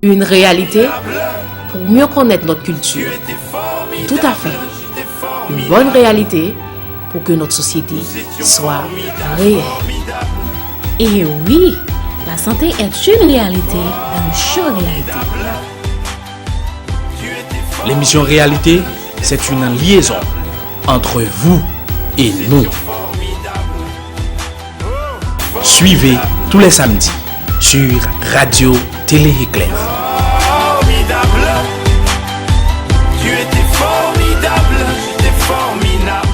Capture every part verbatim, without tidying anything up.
Une réalité pour mieux connaître notre culture. Tout à fait. Une bonne réalité pour que notre société soit réelle. Et oui, la santé est une réalité dans le show Réalité. L'émission Réalité, c'est une liaison entre vous et nous. Suivez tous les samedis sur Radio Télé Éclair. Formidable. Tu étais formidable. Tu étais formidable.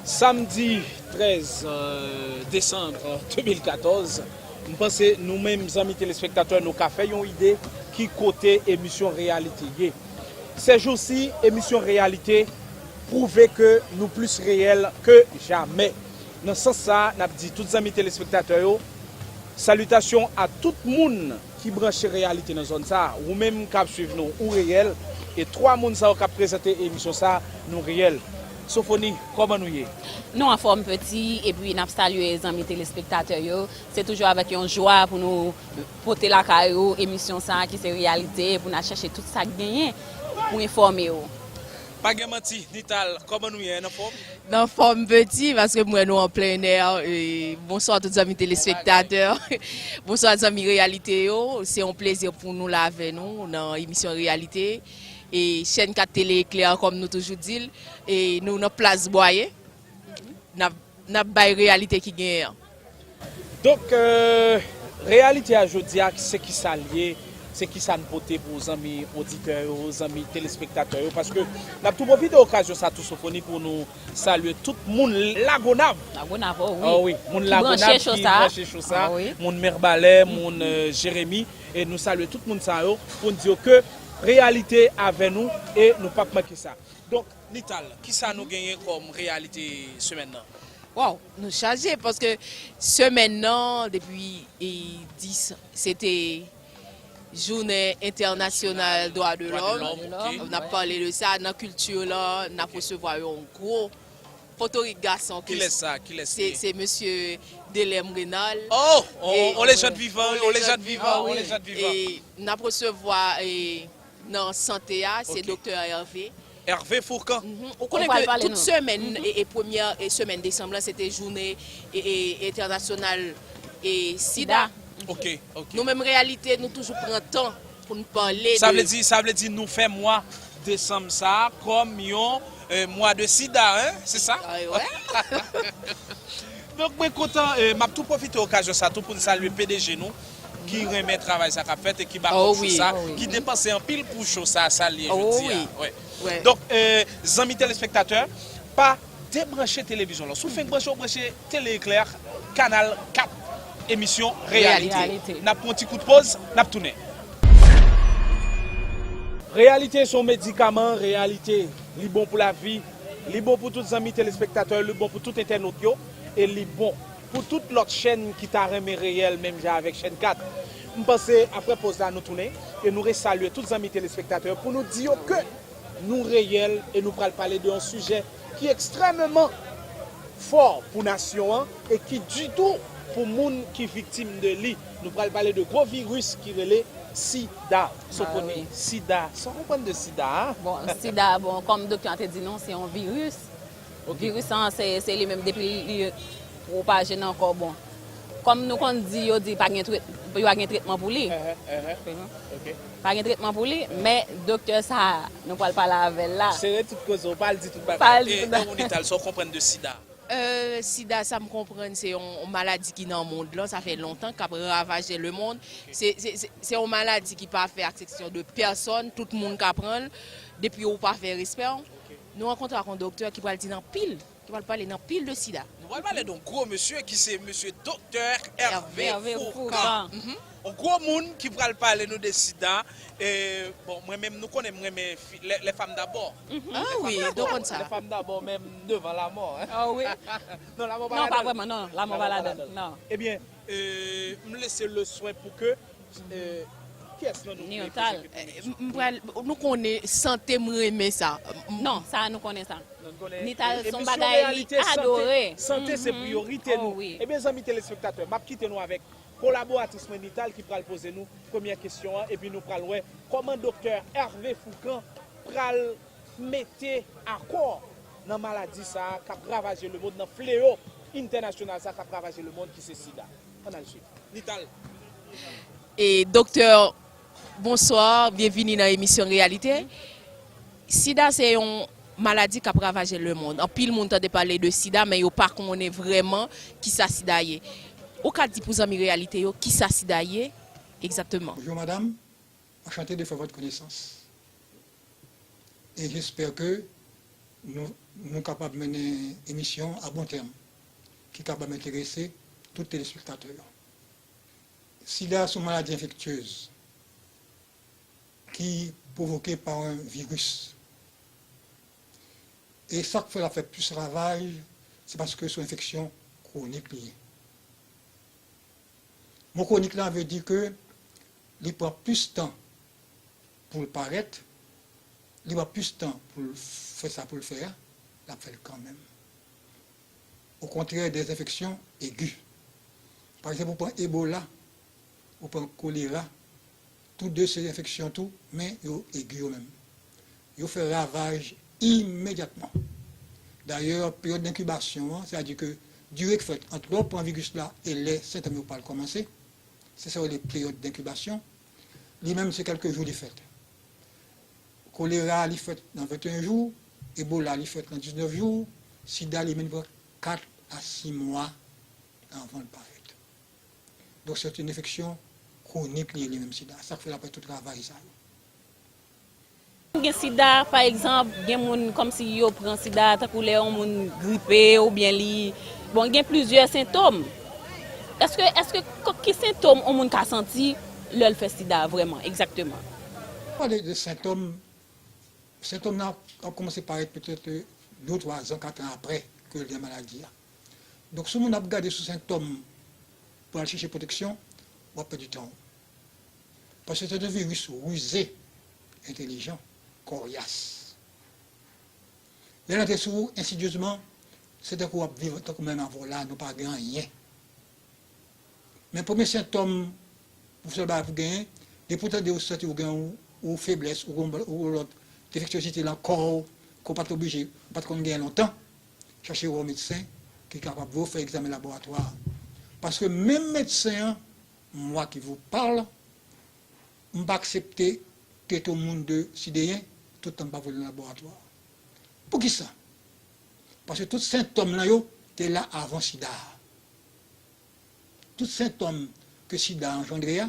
Samdi trèz euh, desanm de mil katòz, m panse nou menm zanmi telespektatè nou ka fè yon ide ki kote emisyon Réalité ye. Ces jours-ci, emisyon Réalité pwouve ke nou plis reyèl ke jamè. Nan sans sa, n ap di tout zanmi telespektatè yo, salitasyon a tout moun ki branche Réalité nan zòn sa. Ou menm k ap swiv nou, ou reyèl. E twa moun sa yo k ap prezante emisyon sa, nou reyèl. Sofoni, kòman nou ye? Nou anfòm peti, epi n ap salye zanmi telespektatè yo. Se toujou avèk yon jwa pou nou pote lakay ou emisyon sa ki se Réalité, pou n al chèche tout sa k genyen pou enfòme w. Pa gen manti, Nital, kòman nou ye? N anfòm? Nan fòm peti, paske m wè nou an plen nè. E, bonswa tout zanmi telespektatè. Bonswa zanmi Réalité yo. Se yon plezi pou nou la avè nou nan emisyon Réalité. E chèn kat Télé Éclair, kòm nou toujou di l. E nou nan plas Bwaye. N ap, n ap bay reyalite ki genyen an. Donk, euh, reyalite a jodi a, se kisa l ye, se kisa n pote pou zanmi oditè yo, zanmi telespektatè yo, paske n ap tou pwofite okazyon sa tou, Sofoni, pou nou salye tout moun Lagonav. Lagonav, oh wi. Oh wi, moun Lagonav ki branche cho sa, moun Mèbalè, moun euh, Jeremi, e nou salye tout moun sa yo pou n di yo ke reyalite avè nou e nou p ap manke sa. Donk, Nital, kisa nou genyen kòm reyalite semèn nan? Waw, nou chaje paske semèn nan depi e, dis se te jounen entènasyonal dwa de lòm. N ap pale de sa nan kilti lan, n ap resevwa yon gwo potorik gason ke Kilès sa? Kilès li ye? Se mesye Delèm Renal. Oh, on, on lejand vivan, on lejand vivan, on lejand vivan. E n ap resevwa e, nan sante a, se Doktè Hervé. Hervé Fourcan. Ou konnen ke tout semèn e, e premyè e semèn desanm lan se te jounen e, e, entènasyonal e sida. Ok, ok. Nou menm reyalite nou toujou pran tan pou n pale Sa vle di, sa vle di nou fè mwa desanm sa a kòm yon euh, mwa de sida, hein, se sa? Ah, ouais. Donk mwen kontan, euh, m ap tou pwofite okazyon sa tou pou n salye P D G nou ki renmen travay sa k ap fèt e ki ba kòb cho sa, ki depanse anpil pou cho sa a sa l ye jodi a. Donk, euh, zanmi telespektatè, pa debranche televizyon lan. Si w fenk branche w, branche Télé Éclair, kanal kat, emisyon Reyalite. N ap pran yon ti kout poz, n ap tounen. Reyalite se yon medikaman, reyalite li bon pou lavi, li bon pou tout zanmi telespektatè, li bon pou tout entènot yo, e li bon pou tout lòt chèn ki ta renmen reyèl menm jan avèk chèn kat. M panse apre poz la nou tounen e nou resalye tout zanmi telespektatè yo pou nou di yo ke nou reyèl e nou pral pale de yon sijè ki ekstrèmeman fò pou nasyon an e ki di tou pou moun ki viktim de li. Nou pral pale de gwo viris ki rele sida. Sofoni, sida, sa w konprann de sida a? Bon, sida, bon, kòm doktè an te di nou, se yon viris. Viris an, se, se li menm depi li pwopaje nan kò, bon. Kòm nou konn di, yo di pa gen tret, yo pa gen tretman pou li. Pa gen tretman pou li, men doktè sa a, nou pral pale avè l la. Sere tout koze w, pa al di tout bagay. Pa al di tout bagay. E, e ou Nital, sa w konprann de sida? Euh, sida, sa m konprann, se yon, yon maladi ki nan mond lan, sa fè lontan k ap ravaje lemonn. Se, se, se, se yon maladi ki pa fè aksepsyon de pèsonn, tout moun ka pran l, depi ou pa fè respè w. Nou rankontre ak yon doktè ki pral di n anpil, ki pral pale n anpil de sida. Nou pral pale de yon gwo mesye ki se mesye Doktè Hervé Fourcan. Yon gwo moun ki pral pale nou de sida. E, bon, mwen menm, nou konnen m renmen fi, les, les femmes d'abord. Ah wi, nou konn sa. Les femmes d'abord, menm devan lamò. Ah wi. Non, lamò pa ladan. Non, pa vrèman, non. Lamò pa ladan, non. Ebyen, euh, m lese le soin pou ke euh, Kiyès nan nou ki reprezante komisyon? M pral, nou konnen sante, m renmen sa. Non, sa nou konnen sa. Nital se yon bagay li adore. Sante, sante se priyorite nou. Ebyen, zanmi telespektatè, m ap kite nou avèk kolaboratris mwen Nital ki pral poze nou premyè kesyon an, epi nou pral wè kòman Doktè Hervé Fourcand pral mete akò nan maladi sa a k ap ravaje lemonn, nan fleyo entènasyonal sa a k ap ravaje lemonn, ki se sida. Ann al swiv. Nital. E, doktè, bonswa, byenvini nan emisyon Reyalite. Sida se yon maladi k ap ravaje lemonn. Anpil moun tande pale de sida, men yo pa konnen vrèman kisa sida ye. Ou ka di pou zanmi Reyalite yo kisa sida ye egzakteman? Bonjour madame, enchanté de faire votre connaissance. Et j'espère que nou, nou kapab mennen emisyon a bon tèm, ki kapab enterese tout telespektatè yo. Sida se yon maladi enfektyez ki pwovoke pa yon viris. E sa k fè l ap fè plis ravaj, se paske se yon enfeksyon kwonik li ye. Mo kwonik la vle di ke li pran plis tan pou l parèt, li pran plis tan pou l fè sa pou l fè a, l ap fè l kanmenm. Okontrè, de enfeksyon egi. Pa egzanp, ou pran Ebola, ou pran kolera, tou de se enfeksyon tou, men yo egi yo menm. Yo fè ravaj imedyatman. Dayè, peryòd denkibasyon an, sètadi ke dire k fèt ant lè w pran viris la e lè sentòm yo pral kòmanse, se sa yo rele peryòd denkibasyon, li menm se kèlke jou li fèt. Kolera, li fèt nan venteyen jou, Ebola, li fèt nan diznèf jou, sida, li menm, li pran kat a sis mwa anvan l parèt. Donk, se yon enfeksyon kwonik li ye li menm, sida. Sa k fè l ap fè tout ravaj sa yo. Gen sida, pa egzanp, gen moun kòmsi yo pran sida, tankou lè yon moun gripe oubyen li, bon, gen plizyè sentòm. Èske, èske, k-, ki sentòm yon moun ka santi lè l fè sida vrèman, egzakteman? Pale de sentòm, sentòm nan ap kòmanse parèt petèt de ou twa zan, kat an apre ke l gen maladi a. Donk, si yon moun ap gade sou sentòm pou al chèche pwoteksyon, w ap pèdi tan w. Paske se yon viris rize, entèlijan, kòryas. Lè l antre sou ou ensidyezman, se tankou w ap viv tankou menm avè w la, nou pa gen anyen. Men premye sentòm, pou sèl bagay pou genyen, depi w tande w santi w gen yon, yon feblès, ou gen yon, yon lòt defektyozite nan kò w, ke w pa t oblije, ou pa t konn genyen lontan, chache wè yon medsen ki kapab voye w fè egzamen laboratwa. Paske menm medsen an, moi qui vous parle, m pa aksepte trete yon moun de sideyen toutan m pa voye l nan laboratwa. Poukisa? Paske tout sentòm nan yo te la avan sida a. Tout sentòm ke sida anjandre a,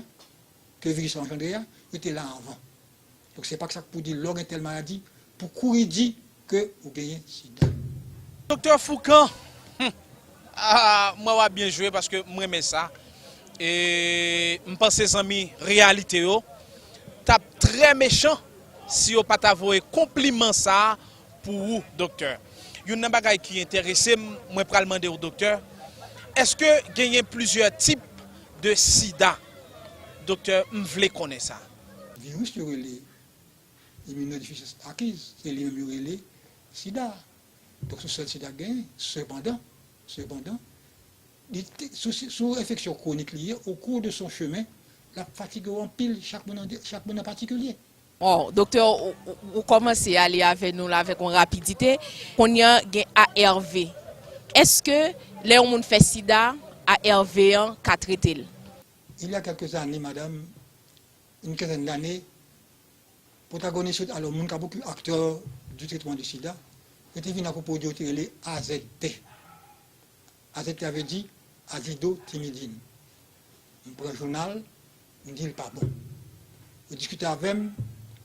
ke viris la anjandre a, yo te la anvan. Donk, se pa sa k pou di lè w gen tèl maladi, pou kouri di ke ou genyen sida. Doktè Fourcand, hmm, ah, mwen w ap byen jwe paske m renmen sa. E m panse zanmi Reyalite yo t ap trè mechan si yo pa ta voye konpliman sa a pou ou, doktè. Youn nan bagay ki enterese m, mwen pral mande w, doktè, èske genyen plizyè tip de sida? Doktè, m vle konnen sa. Viris yo rele iminodefisans akiz, se li menm yo rele sida. Donk, se sèl sida k genyen. Sepandan, sepandan, li te, sou, sou enfeksyon kwonik li ye, au cours de son chemin, l ap fatige w anpil, chak moun an, chak moun an patikilye. Bon, doktè, ou, ou, ou kòmanse ale avè nou la avèk yon rapidite. Kounye a, gen A R V. Èske lè yon moun fè sida, A R V an ka trete l? Il y a quelques années, madame, une quinzaine d'années, pwotagonis yo, alò, moun k ap okipe, aktè du traitement du sida, yo te vin ak yon pwodui yo te rele A Z T. A Z T a vle di azidotimidin. M pran jounal, m di l pa bon. Yo diskite avè m,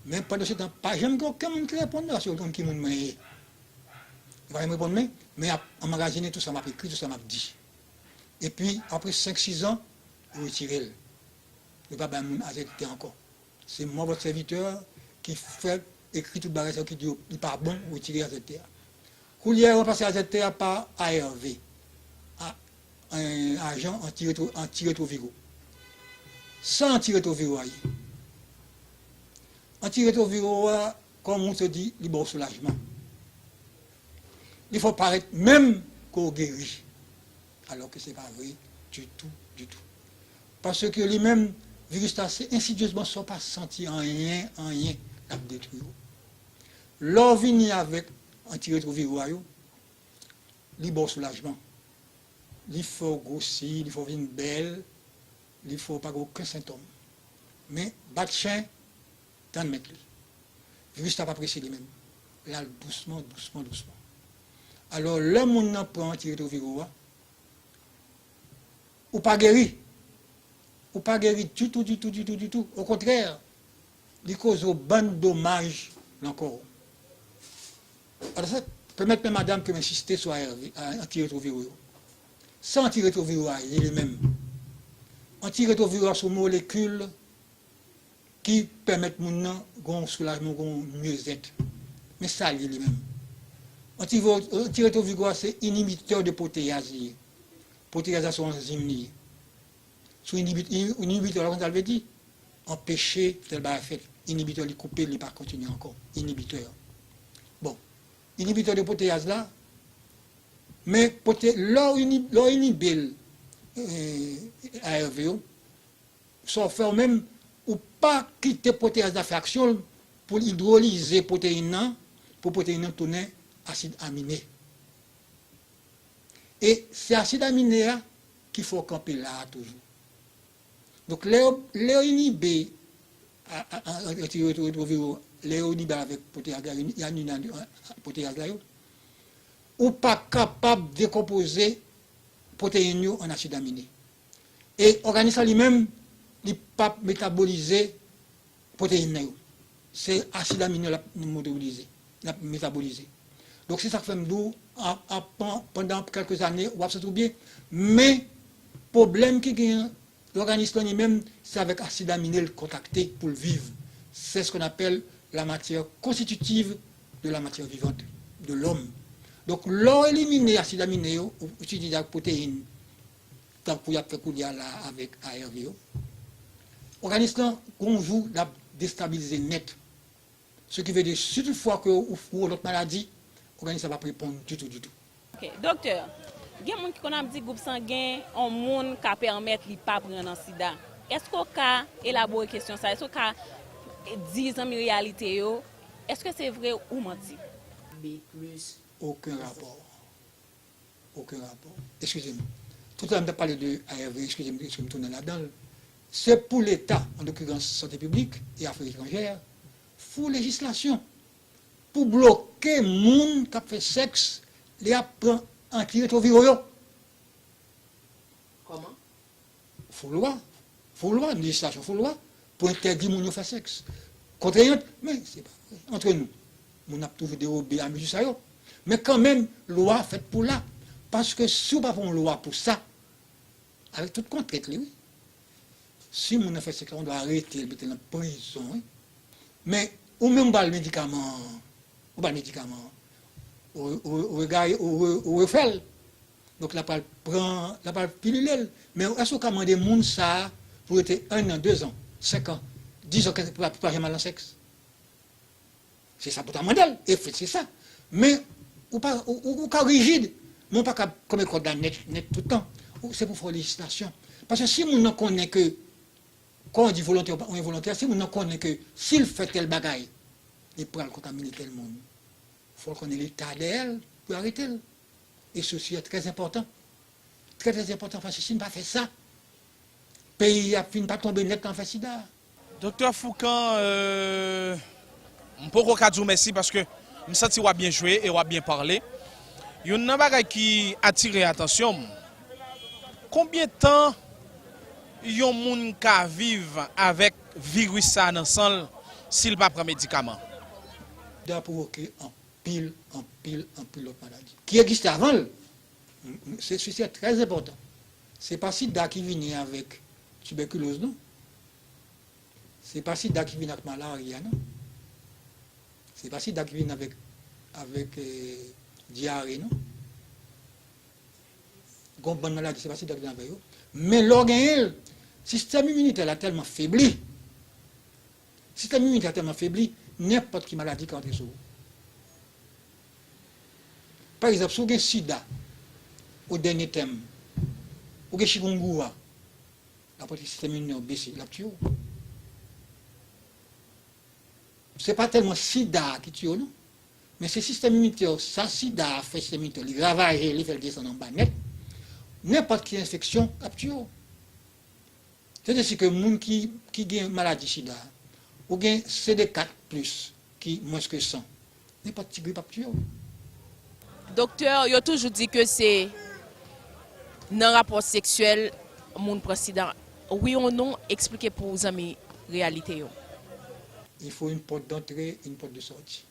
men pandan se tan, pa janm gen okenn moun ki reponn mwen, paske yo konn ki moun mwen ye. Yo pa janm reponn mwen, men y ap anmagazinen tout sa m ap ekri, tout sa m ap di. Epi, apre senk, sis an, yo retire l. Yo pa bay moun A Z T ankò. Se mwen, vòt sèvitè, ki fè ekri tout bagay sa yo ki di yo, li pa bon, retire A Z T a. Koulye a, yo ranplase A Z T a pa A R V, a, en, ajan antiretwo-, antiretwoviro. Sa antiretwoviro a ye? Antiretwoviro a, kòm moun te di, li ba w soulajman. Li fè w parèt menm ke w geri. Alò ke se pa vre ditou, ditou. Paske li menm, viris la se ensidyezman sa w pa santi anyen, anyen, l ap detwi w. Lè w vini avèk antiretwoviro a yo, li ba w soulajman. Li fè w gwosi, li fè w vin bèl, li fè w pa gen okenn sentòm. Men, bat chen, tann mèt li. Viris la pa prese li menm. L al dousman, dousman, dousman. Alò, lè moun nan pran antiretwoviro a, ou pa geri. Ou pa geri ditou, ditou, ditou, ditou. Okontrè, li koze w bann domaj nan kò w. Alò, sa pèmèt men madanm ke m ensiste sou A R V, a, antiretwoviro yo. Sa antiretwoviro a ye li menm? Antiretwoviro a se yon molekil ki pèmèt moun nan gen yon soulajman, gen yon myezèt. Men sa l ye li menm. Antivo-, antiretwoviro a se inibitè de pwoteyaz li ye. Pwoteyaz la se yon anzim li ye. Sou inibi-, ini-, inibitè la, konn sa l vle di? Anpeche tèl bagay fèt. Inibitè li koupe, li pa kontinye ankò. Inibitè. Bon, inibitè de pwoteyaz la, men pwote-, lè w ini-, lè w inibe l, eh, A R V yo, sa w fè w menm, ou pa kite pwoteyaz la fè aksyon l pou l idwolize pwoteyin nan, pou pwoteyin nan tounen asid amine. E se asid amine a ki fè w kanpe la a toujou. Donk, lè yo, lè yo inibe a, a, a, antiretwoviro, lè yo inibe avèk pwoteyaz la, yo ini-, yo inibe pwoteyaz la yo, ou pa kapab dekonpoze pwoteyin yo an asid amine. E òganis la li menm, li p ap metabolize pwoteyin nan yo. Se asid amine l ap metabolize, l ap metabolize. Donk, se sa k fè m di w, a, a, pan-, pandan kèlke zane, w ap santi w byen. Men, pwoblèm ki genyen, lòganis lan li menm, se avèk asid amine l kontakte pou l viv. C'est ce qu'on appelle la matière constitutive de la matière vivante, de l'homme. Donk, lè w elimine asid amine yo, ou itilize ak pwoteyin, tankou y ap fè kounye a la avèk A R V yo, òganis lan, gon jou, l ap destabilize nèt. Ce qui veut dire, si toutfwa ke ou, ou yon lòt maladi, òganis la p ap reponn ditou, ditou. Ok. Doktè, gen moun ki konn ap di gwoup sangen yon moun ka pèmèt li pa pran nan sida. Èske w ka elabore kesyon sa? Èske w ka di zanmi reyalite yo? Èske se vre ou manti? B plis. Okenn rapò. Okenn rapò. Eskize m. Toutalè m t ap pale de A R V, eskize m, eskize m tounen ladan l. Se pou Leta, an lokirans Sante Piblik e Afè Etranjè, fè yon lejislasyon pou bloke moun k ap fè sèks lè y ap pran antiretwoviro yo. Kòman? Fo lwa, fo lwa, lejislasyon fo lwa pou entèdi moun yo fè sèks. Kontreyant, men se pa vre. Antre nou, moun ap toujou dewobe a mezi sa yo. Men kanmenm, lwa fèt pou la. Paske si w pa fè yon lwa pou sa, avèk tout kontrent li, wi, si moun nan fè sèks la, ou dwe arete l, mete l nan prizon, wi. Men, ou menm ou ba l medikaman an, ou ba l medikaman an, ou, ou, ou egare, ou, ou, ou refè l. Donk, l ap pral pran, l ap pral pilile l. Men, èske ou ka mande moun sa a pou rete en an, de zan, senk an, diz an, kenz an, pou pa, pou pa janm al nan sèks? Se sa pou ta mande l, e fèt se sa. Men, ou pa, ou, ou, ou ka rijid, men ou pa ka kanpe kòd la nèt, nèt tout tan. Ou, se pou fè yon lejislasyon. Paske si moun nan konnen ke, kòm w di volontè ou envolontè, si moun nan konnen ke si l fè tèl bagay, li pral kontamine tèl moun, fò l konnen Leta dèyè l pou arete l. E sesi a trè enpòtan. Trè, trè enpòtan, paske si n pa fè sa, peyi a ap fin pa tonbe nèt nan afè sida a. Doktè Fourcand, euh, m poko ka di w mèsi paske m santi w ap byen jwe e w ap byen pale. Youn nan bagay ki atire atansyon m, konbyen tan yon moun ka viv avèk viris sa a nan san l si l pa pran medikaman? Sida pwovoke anpil, anpil, anpil lòt maladi ki egziste avan l. Se, se, se trè enpòtan. Se pa sida ki vini avèk tibèkiloz, non. Se pa sida ki vini ak malarya, non. Se pa sida ki vini avèk, avèk, eh, dyare, non. Gon bann maladi, se pa sida ki vini avèk yo. Men lè w genyen l, sistèm iminitè la tèlman febli. Sistèm iminitè a tèlman febli, nenpòt ki maladi ka antre sou ou. Pa egzanp, si w gen sida, o dènye tèm, ou gen chikungunya, l ap fè sistèm iminitè w bese, l ap tiye w. Se pa tèlman sida a ki tiye w, non. Men se sistèm iminitè w, sa sida a fè sistèm iminitè w, li ravaje, li fè l desann anba nèt. Nenpòt ki enfeksyon ap tiye w. Se te si ke moun ki, ki gen maladi sida, ou gen C D kat plis ki mwens ke san, nenpòt ti grip ap tiye w. Doktè, yo toujou di ke se nan rapò seksyèl moun pran sida. Wi ou non, eksplike pou zanmi reyalite yo. Il faut une porte d'entrée, une porte de sortie.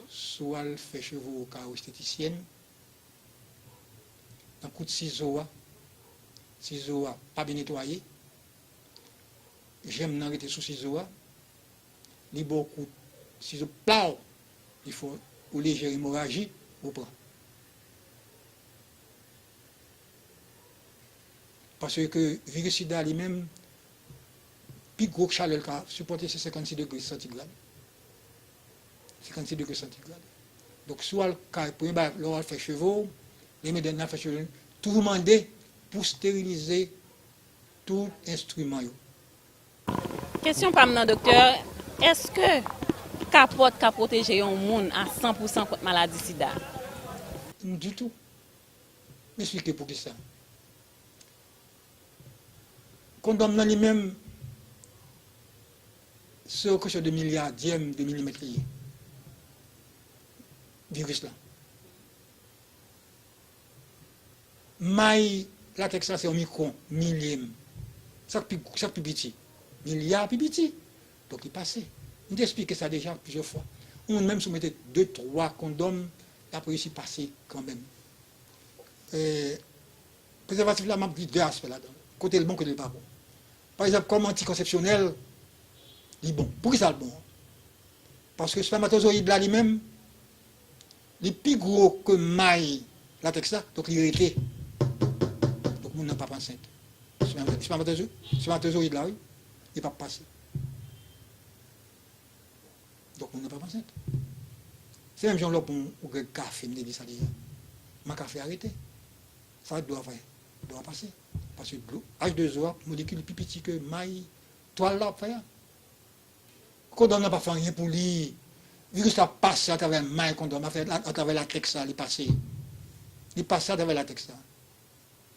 Si w al fè cheve w kay estetisyèn, nan kout sizo a, sizo a pa byen netwaye, jèm nan rete sou sizo a, li ba w kout sizo, plaw! Li fè w lejè emoraji, ou pran. Paske viris sida li menm, pi gwo chalè l ka sipòte se senkannsis degre santigrad. Senkannsis degre santigrad. Donk, si w al kay, premye bagay, lè w al fè cheve w, premye bagay nan fè cheve w, toujou mande pou sterilize tout enstriman yo. Kesyon pa m nan, doktè, èske kapòt ka pwoteje yon moun a san pou san kont maladi sida? Ditou. M eksplike poukisa. Kondòm nan li menm, se yon kesyon de milyadyèm de milimèt li ye. Viris la. May latèks la se yon mikron, milyèm. Sa k pi, sa k pi piti. Milya pi piti. Donk li pase. M te eksplike sa deja plizyè fwa. Yon moun menm si w mete de, twa kondòm, l ap reyisi pase kanmenm. E, prezèvatif la, m ap di de aspè ladan l. Kote l bon, kote l pa bon. Pa egzanp, kòm antikonsepsyonèl, li bon. Poukisa l bon? Paske espèmatozoyid la li menm, li pi gwo ke may latèks la, donk li rete. Donk moun nan p ap ansent. Espèmatozo-, espèmatozoyid la, wi, li p ap pase. Donk moun nan p ap ansent. Se menm jan lè w pran yon grèg kafe, m te di sa deja. May kafe a rete. Sa dlo a fè? Dlo a pase. Paske dlo, H de O a, molekil pi piti ke may twal la ap fè a. Kondòm nan pa fè anyen pou li. Viris la pase atravè may kondòm, atravè latèks la, li pase. Li pase atravè latèks la.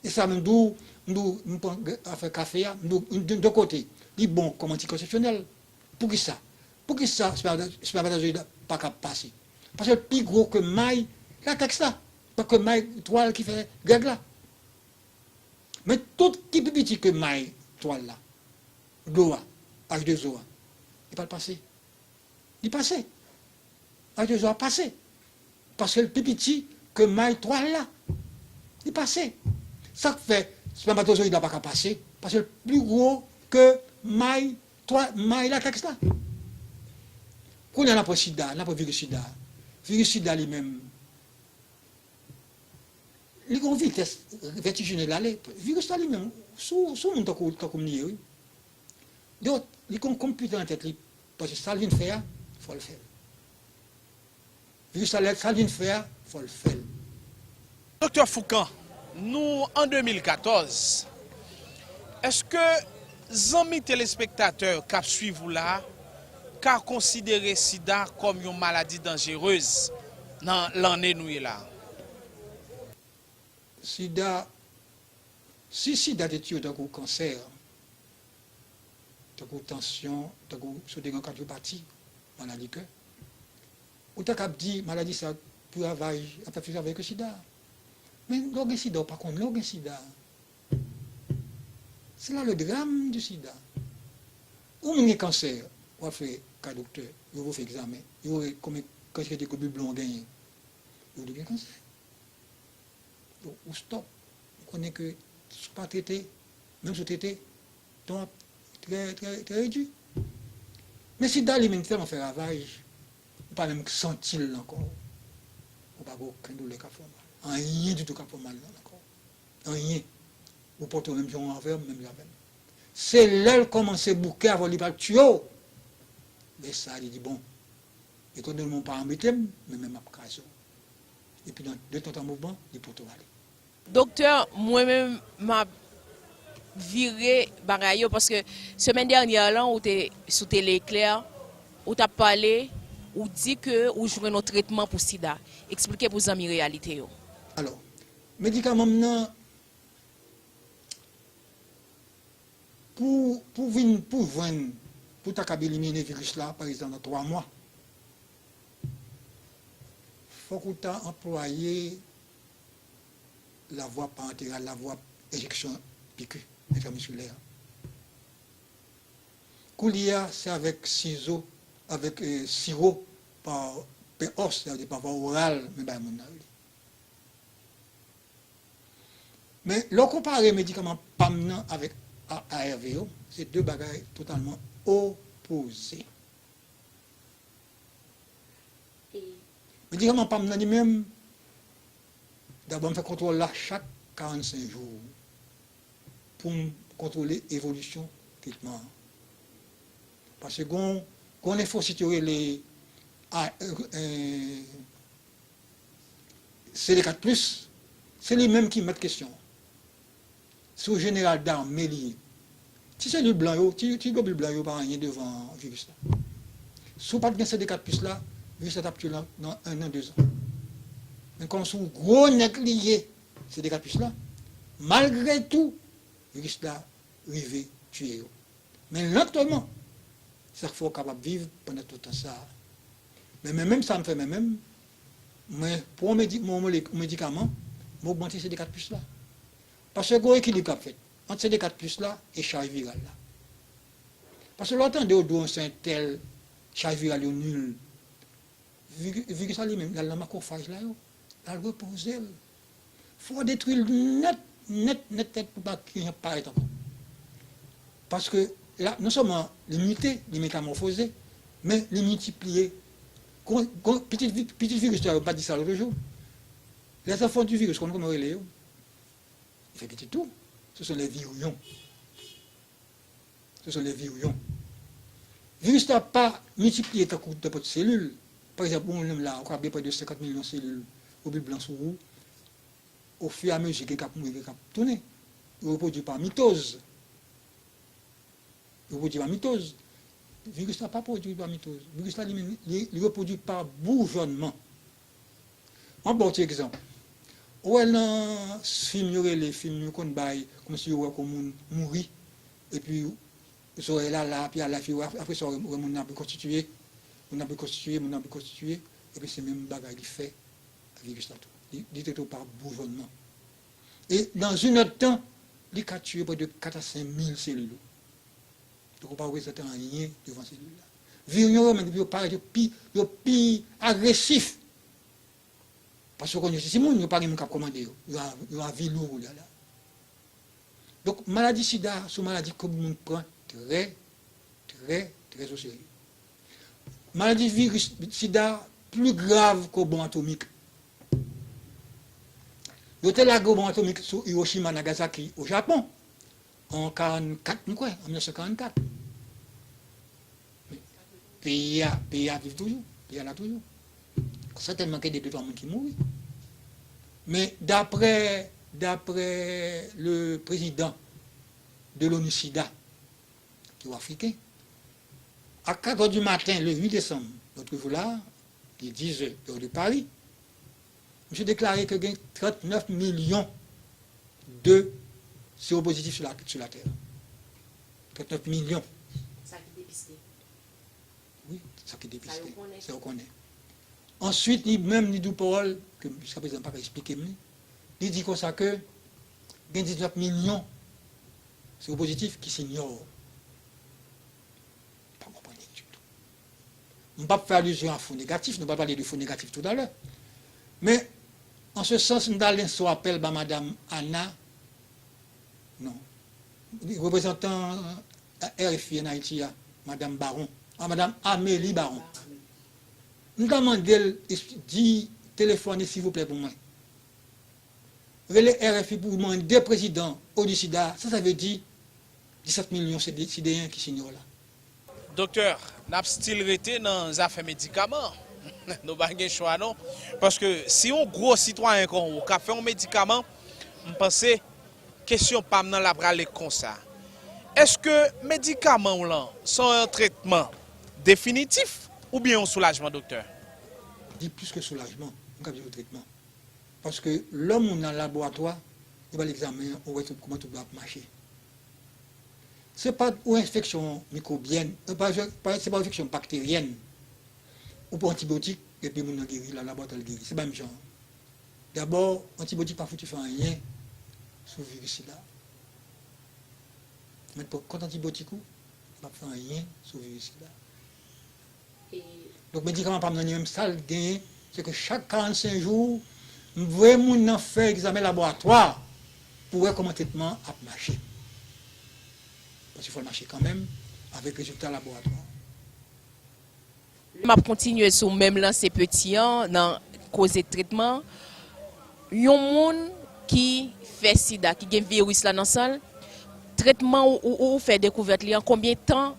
E sa menm, m di w, m di w, m pran afè kafe a, m di w, de, de kote, li bon kòm antikonsepsyonèl. Poukisa? Poukisa espèmatozoyid la pa ka pase? Paske l pi gwo ke may latèks la, pa ke may twal ki fè grèg la. Men tout ki pi piti ke may twal la, dlo a, H de O a, li pa pase. Li pase. H de O a pase. Paske l pi piti ke may twal la. Li pase. Sa k fè espèmatozoyid la pa ka pase? Paske l pi gwo ke may twal, may latèks la. Kounye a n ap pran sida, n ap pran viris sida. Viris sida li menm, li gen yon vitès vètijene l ale. Viris la li menm, sou, sou moun tankou, tankou m li ye, wi. Li, li gen yon konpitè nan tèt li, paske sa l vin fè a, fò l fè l. Viris la, lè sa l vin fè a, fò l fè l. Doktè Foucan, nou an de mil katòz, èske zanmi telespektatè k ap swiv ou la ka konsidere sida kòm yon maladi danjerez nan lanne nou ye la? Sida, si sida te tiye w tankou kansè, tankou tansyon, tankou si w te gen kadyopati, maladi kè, ou ta kab di maladi sa pi ravaj, ap fè plis ravaj ke sida. Men lè w gen sida, ou pa konn lè w gen sida. C'est là le drame du sida. Ou moun gen kansè, w ap fè ka doktè, yo voye w fè egzamen, yo wè konbyen kantite globul blan w genyen. Yo di w gen kansè. Ou stòp. Ou konnen ke si w pa trete, menm si w trete, tan ap trè, trè, trè redui. Men sida li menm tèlman fè ravaj, ou pa menm santi l ankò. Ou pa gen okenn doulè k ap fè w mal. Anyen ditou k ap fè w mal nan kò w. Anyen. Ou pòte w menm jan w avè m, menm jan avè m. Se lè l kòmanse bouke avè w, li pral tiye w. Lè sa a, li di, bon, etandone w pa anbete m, men men m ap kraze w. Epi nan de tan tan mouvman, li pote w ale. Doktè, mwen menm, m ap vire bagay yo, paske semèn dènyè lan, ou te sou Tele Eklè, ou t ap pale, ou di ke ou jwenn yon tretman pou sida. Eksplike pou zanmi Reyalite yo. Alò, medikaman m nan, pou, pou vin, pou jwenn, pou ta kab elimine viris la, pa egzanp, nan twa mwa, fòk ou ta anplwaye lavwa paranteral, lavwa enjeksyon piki entramiskilè. Koulye a, se avèk sizo, avèk, eh, siwo pa, pa os, sa vle di pa vwa oral, men bay moun nan yo li. Men, lè w konpare medikaman pa m nan avèk A-, A R V yo, se de bagay totalman opoze. Medikaman pa m nan li menm, dabò m fè kontwòl la chak karannsenk jou pou m kontwole evolisyon tretman an. Paske gon, gon lenfosit yo rele a, eh, C D kat plis, se li menm ki mèt kesyon an. Se yon jeneral dame li ye. Ti selil blan yo, ti, ti globil blan yo pa anyen devan viris la. Si w pa t gen C D kat plis la, viris la t ap tiye w nan, nan enn an, dezan. Men kòm se yon gwo nèg li ye, C D kat plis la, malgre tou, viris la rive tiye yo. Men lantman, sa k fè w kapab viv pandan tout tan sa a. Men, men menm sa m fè, men menm, mwen, pou yon medi-, yon mole-, yon medikaman, m ogmante C D kat plis la. Paske gen yon ekilib k ap fèt ant C D kat plis la e chaj viral la. Paske lè w tande yo di w se entèl chaj viral yo nil, viri-, viris la li menm, l al nan makwofaj la yo, l al repoze l. Fò w detwi l nèt, nèt, nèt, nèt pou pa gen jan parèt ankò. Paske la, non sèlman li mite, li metamòfoze, men li miltipliye. Kon, kon, pitit vi-, pitit viris la, yo pa di sa lòt jou. Les enfants du virus, konn kòman yo rele yo? Li fè pitit tou. Ce sont les virions. Ce sont les virions. Viris la pa miltipliye tankou nenpòt selil. Pa egzanp, ou menm la, ou ka gen prè de senkant milyon selil globil blan sou ou. Ofiramezu, gen k ap mouri, gen k ap tounen. Yo repwodui pa mitoz. Yo repwodui pa mitoz. Viris la pa pwodui pa mitoz. Viris la, li menm, li, li repwodui pa boujònman. Mwen ba w ti egzanp. Ou wè nan fim yo rele, fim yo konn bay, kòmsi yo wè kon moun mouri, epi zòrèy la la, epi a la, epi apre sa, ou wè moun nan ap rekonstitiye, moun nan ap rekonstitiye, moun nan ap rekonstitiye, epi se menm bagay li fè viris la tou. Li, li trete w pa boujònman. E dans une heure de temps, li ka tiye prè de kat a senk mil selil ou. Donk, ou pa reprezante anyen devan selil la. Viriyon yo menm, yo parèt, yo pi, yo pi agresif. Paske yo konn yo se timoun, yo pa gen moun k ap kòmande yo. Yo a, yo avili w kounye a la. Donk, maladi sida, se yon maladi ke moun pran trè, trè, trè o serye. Maladi viris sida pli grav ke yon bonm atomik. Yo te lage yon bonm atomik sou Hiroshima, Nagasaki, o Japon, an karannkat, m kwè, an mil nèf san karannkat. Peyi a, peyi a viv toujou, peyi a la toujou. Sètènman ke de, de twa moun ki mouri. Men daprè, daprè le président de l'ONU sida, ki yon Afriken, a kat è di maten, le uit décembre, lòt jou la, li diz è, è de Paris, misye deklare ke gen trannèf milyon de sewopozitif sou la, sou latè. Trannèf milyon. Sa ki depiste. Wi, sa ki depiste, sa yo konnen. Answit, li menm, li di yon pawòl ke jiska prezan m pa ka eksplike m li. Li di konsa ke gen diznèf milyon sewopozitif ki senyò. Pa konprann li ditou. M p ap fè alizyon a fo negatif, nou pral pale de fo negatif toutalè. Men, an se sans, m ta lanse yon apèl ba madanm Ana, non, reprezantan R F I an Ayiti a, madanm Baron, a, madanm Amélie Baron. M ta mande l, di telefòne silvouplè pou mwen. Rele R F I pou mande prezidan ONU sida, sa sa vle di, Disèt milyon se de- sideyen ki sinye w la. Doktè, n ap still rete nan zafè medikaman. Nou pa gen chwa non. Paske si yon gwo sitwayen kon ou k ap fè yon medikaman, m panse kesyon pa m nan la prale konsa. Èske medikaman w lan se yon tretman definitif oubyen yon soulajman, doktè? Li plis ke soulajman, m ka di yon tretman. Paske lè moun nan laboratwa, yo ba l egzamen an, ou wè tout, kòman tout bagay ap mache. Se pa yon enfeksyon mikwobyèn, se pa, se pa yon enfeksyon bakteryèn. Ou pran antibyotik, epi moun nan geri, la laboratwa l geri. Se pa menm jan. Dabò, antibyotik pa fouti fè anyen sou viris sida. Ou mèt pran kont antibyotik ou, li p ap fè anyen sou viris sida. Donk, medikaman pa m nan li menm, sa l genyen, se ke chak karannsenk jou, m voye moun nan fè egzamen laboratwa pou wè kòman tretman an ap mache. Paske fò l mache kanmenm avèk rezilta laboratwa. M ap kontinye sou menm lanse peti an nan koze tretman. Yon moun ki fè sida, ki gen viris la nan san l, tretman ou, ou, ou fè dekouvèt li an, konbyen tan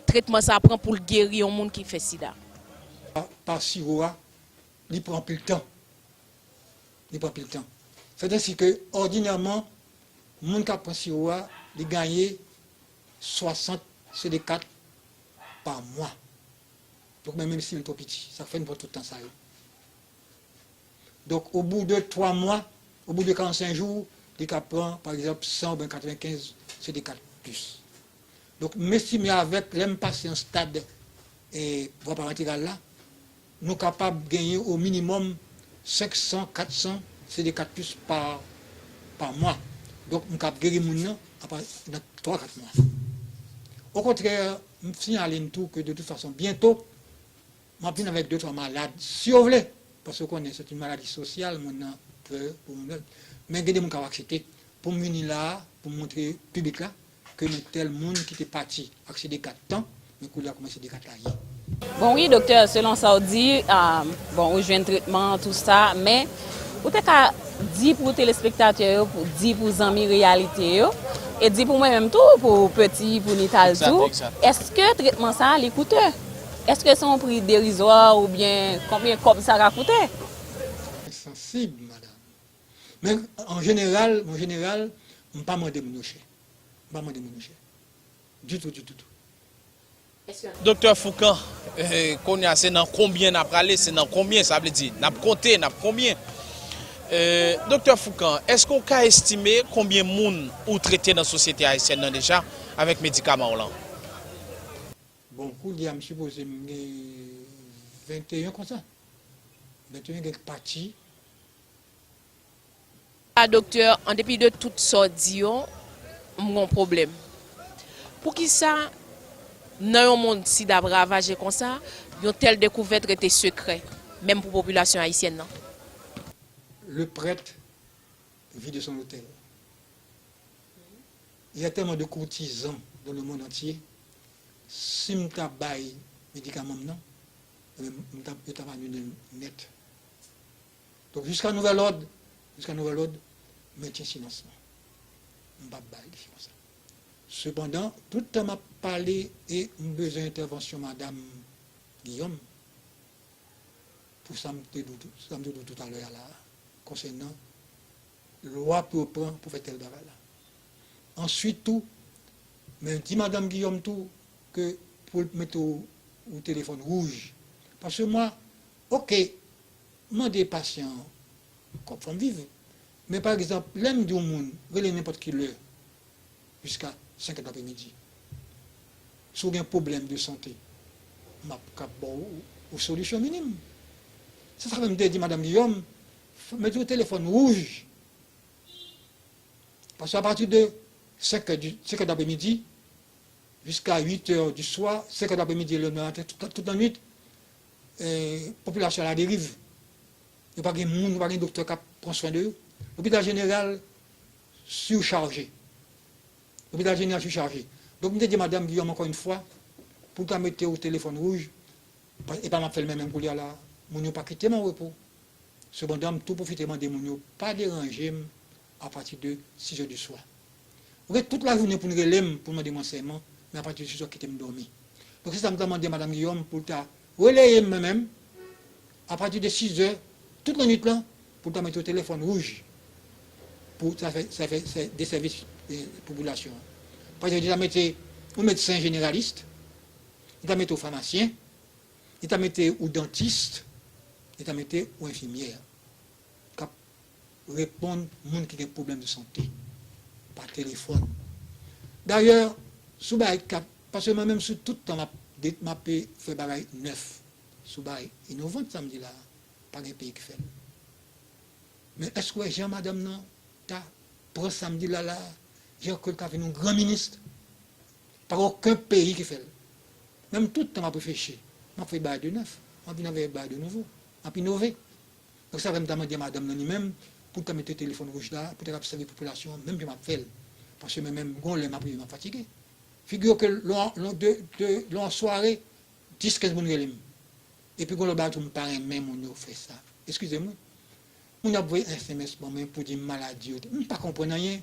tretman sa pran pou l geri yon moun ki fè sida? Pa, pa siwo a, li pran anpil tan. Li pran anpil tan. Sèt ensi ke, òdinèman, moun k ap pran siwo a, li genyen swasant C D kat pa mwa. Donk, men menm si l twò piti, sa k fè n pran tout tan sa yo. Donk, au bout de twa mwa, au bout de karannsenk jou, li ka pran, pa egzanp, san oubyen katrevenkenz C D kat plis. Donk, m estime avèk, lè m pase yon stad, e, vwa paranteral la, nou kapab genyen o minimòm senk san, kat san C D kat plis pa, pa mwa. Donk, m kab geri moun nan apa, nan twa, kat mwa. Okontrè, m siyale n tou ke de tout fason, byento, m ap vin avèk de twa malad, si yo vle, paske w konnen, se yon maladi sosyal, moun nan pè pou moun nan. Men gen de moun k ap aksepte pou m vini la a, pou m montre piblik la, ke men tèl moun ki te pati ak C D kat tan, men koulye a kòman C D kat la ye. Bon, wi, doktè, selon sa w di, ah, bon, ou jwenn tretman, tou sa, men ou te ka di pou telespektatè yo, pou, di pou zanmi Reyalite yo, e di pou mwen menm tou, pou Peti, pou Nital tou, èske tretman sa a, li koute? Èske se yon pri derizwa oubyen konbyen kòb sa ka koute? Mwen sansib, madanm. Men, an jeneral, an jeneral, m pa mande moun yo chè. M pa mande moun yo chè. Ditou, ditou, ditou. Doktè Foucan, eh, kounye a se nan konbyen n ap prale, se nan konbyen, sa vle di, n ap konte, n ap konbyen. Eh, Doktè Foucan, èske w ka estime konbyen moun ou trete nan sosyete ayisyèn nan deja avèk medikaman w lan? Bon, koulye a, m sipoze m gen venteyen konsa. Venteyen gen k pati. A doktè, an depi de tout sa w di yo, m gon pwoblèm. Poukisa, nan yon mond sida ap ravaje konsa, yon tèl dekouvèt rete sekrè, menm pou popilasyon ayisyèn nan? Le prêtre vit de son autel. Il y a tellement de courtisans dans le monde entier. Si m ta bay medikaman m nan, ebyen, m ta, yo ta va anile m nèt. Donk, jiska nouvèl òd, jiska nouvèl òd, mentyen silans lan. M p ap bay li, se konsa. Sepandan, tout tan m ap pale e m bezwen entèvansyon madanm Guillaume, pou sa m te di w tou, sa m te di w toutalè a la a, konsènan lwa pou yo pran pou fè tèl bagay la. Answit tou, men di madanm Guillaume tou ke pou l mete w, ou telefòn wouj. Paske mwen, oke, mande pasyan an kòb fò m viv. Men pa egzanp, lè m di yon moun, rele nenpòt ki lè, jiska senk è dapremidi. Si w gen pwoblèm de sante, m ap kab ba w yon solisyon minim. Se sa k fè m te di madanm Guillaume, mete yon telefòn wouj. Paske apati de senk è di, senk è dapremidi, jiska uit è di swa, senk è dapremidi, le maten, tout, tout lannwit, eh, popilasyon aladeriv. Yo pa gen moun, yo pa gen doktè k ap pran swen de yo. Lopital jeneral sichaje. Lopital jeneral sichaje. Donk, m te di madanm Guillaume ankò yon fwa, pou l ta mete yon telefòn wouj, e pa m ap fè l menm, menm koulye a la, moun yo pa kite m an repo. Sepandan, m tou pwofite mande moun yo pa deranje m apati de sis è di swa. Ret tout lajounen pou n rele m, pou n mande m ransèyman, men apati de sizè w kite m dòmi. Donk se sa m ta mande Madanm Guillaume pou l ta releye m mwen menm, apati de sizè, tout lannwit lan, pou l ta mete w telefòn wouj pou sa fè, sa fè, sa fè de sèvis, eh, popilasyon an. Pa egzanp, li ta mete ou medsen jeneralis, li ta mete ou famasyen, li ta mete ou dantis, li ta mete ou enfimyè k ap reponn moun ki gen pwoblèm de sante pa telefòn. Dayè, sou bagay k ap, paske mwen menm sou tout tan m ap, de- m ap fè bagay nèf, sou bagay inovan sa m di la, pa gen peyi ki fè l. Men èske w wè jan madanm nan ta pran sa m di la la, jan ke l ka vin yon gran minis? Pa gen okenn peyi ki fè l. Menm tout tan m ap reflechi, m ap fè bagay de nèf, m ap vin avèk bagay de nouvo, m ap inove. Donk sa fè m ta mande madanm nan li menm pou l ta mete telefòn wouj la, pou l ta kab sèvi popilasyon an, menm jan m ap fè l. Paske mwen menm, gon lè m ap rive, m ap fatige. Figure que lè w, lè w, de, de, lè w an sware, dis, kenz moun rele m. Epi gon lòt bagay tou, m pa renmen moun yo fè sa. Eskize m, wi. Moun ap voye S M S ban mwen pou di m maladi yo. M pa konprann anyen.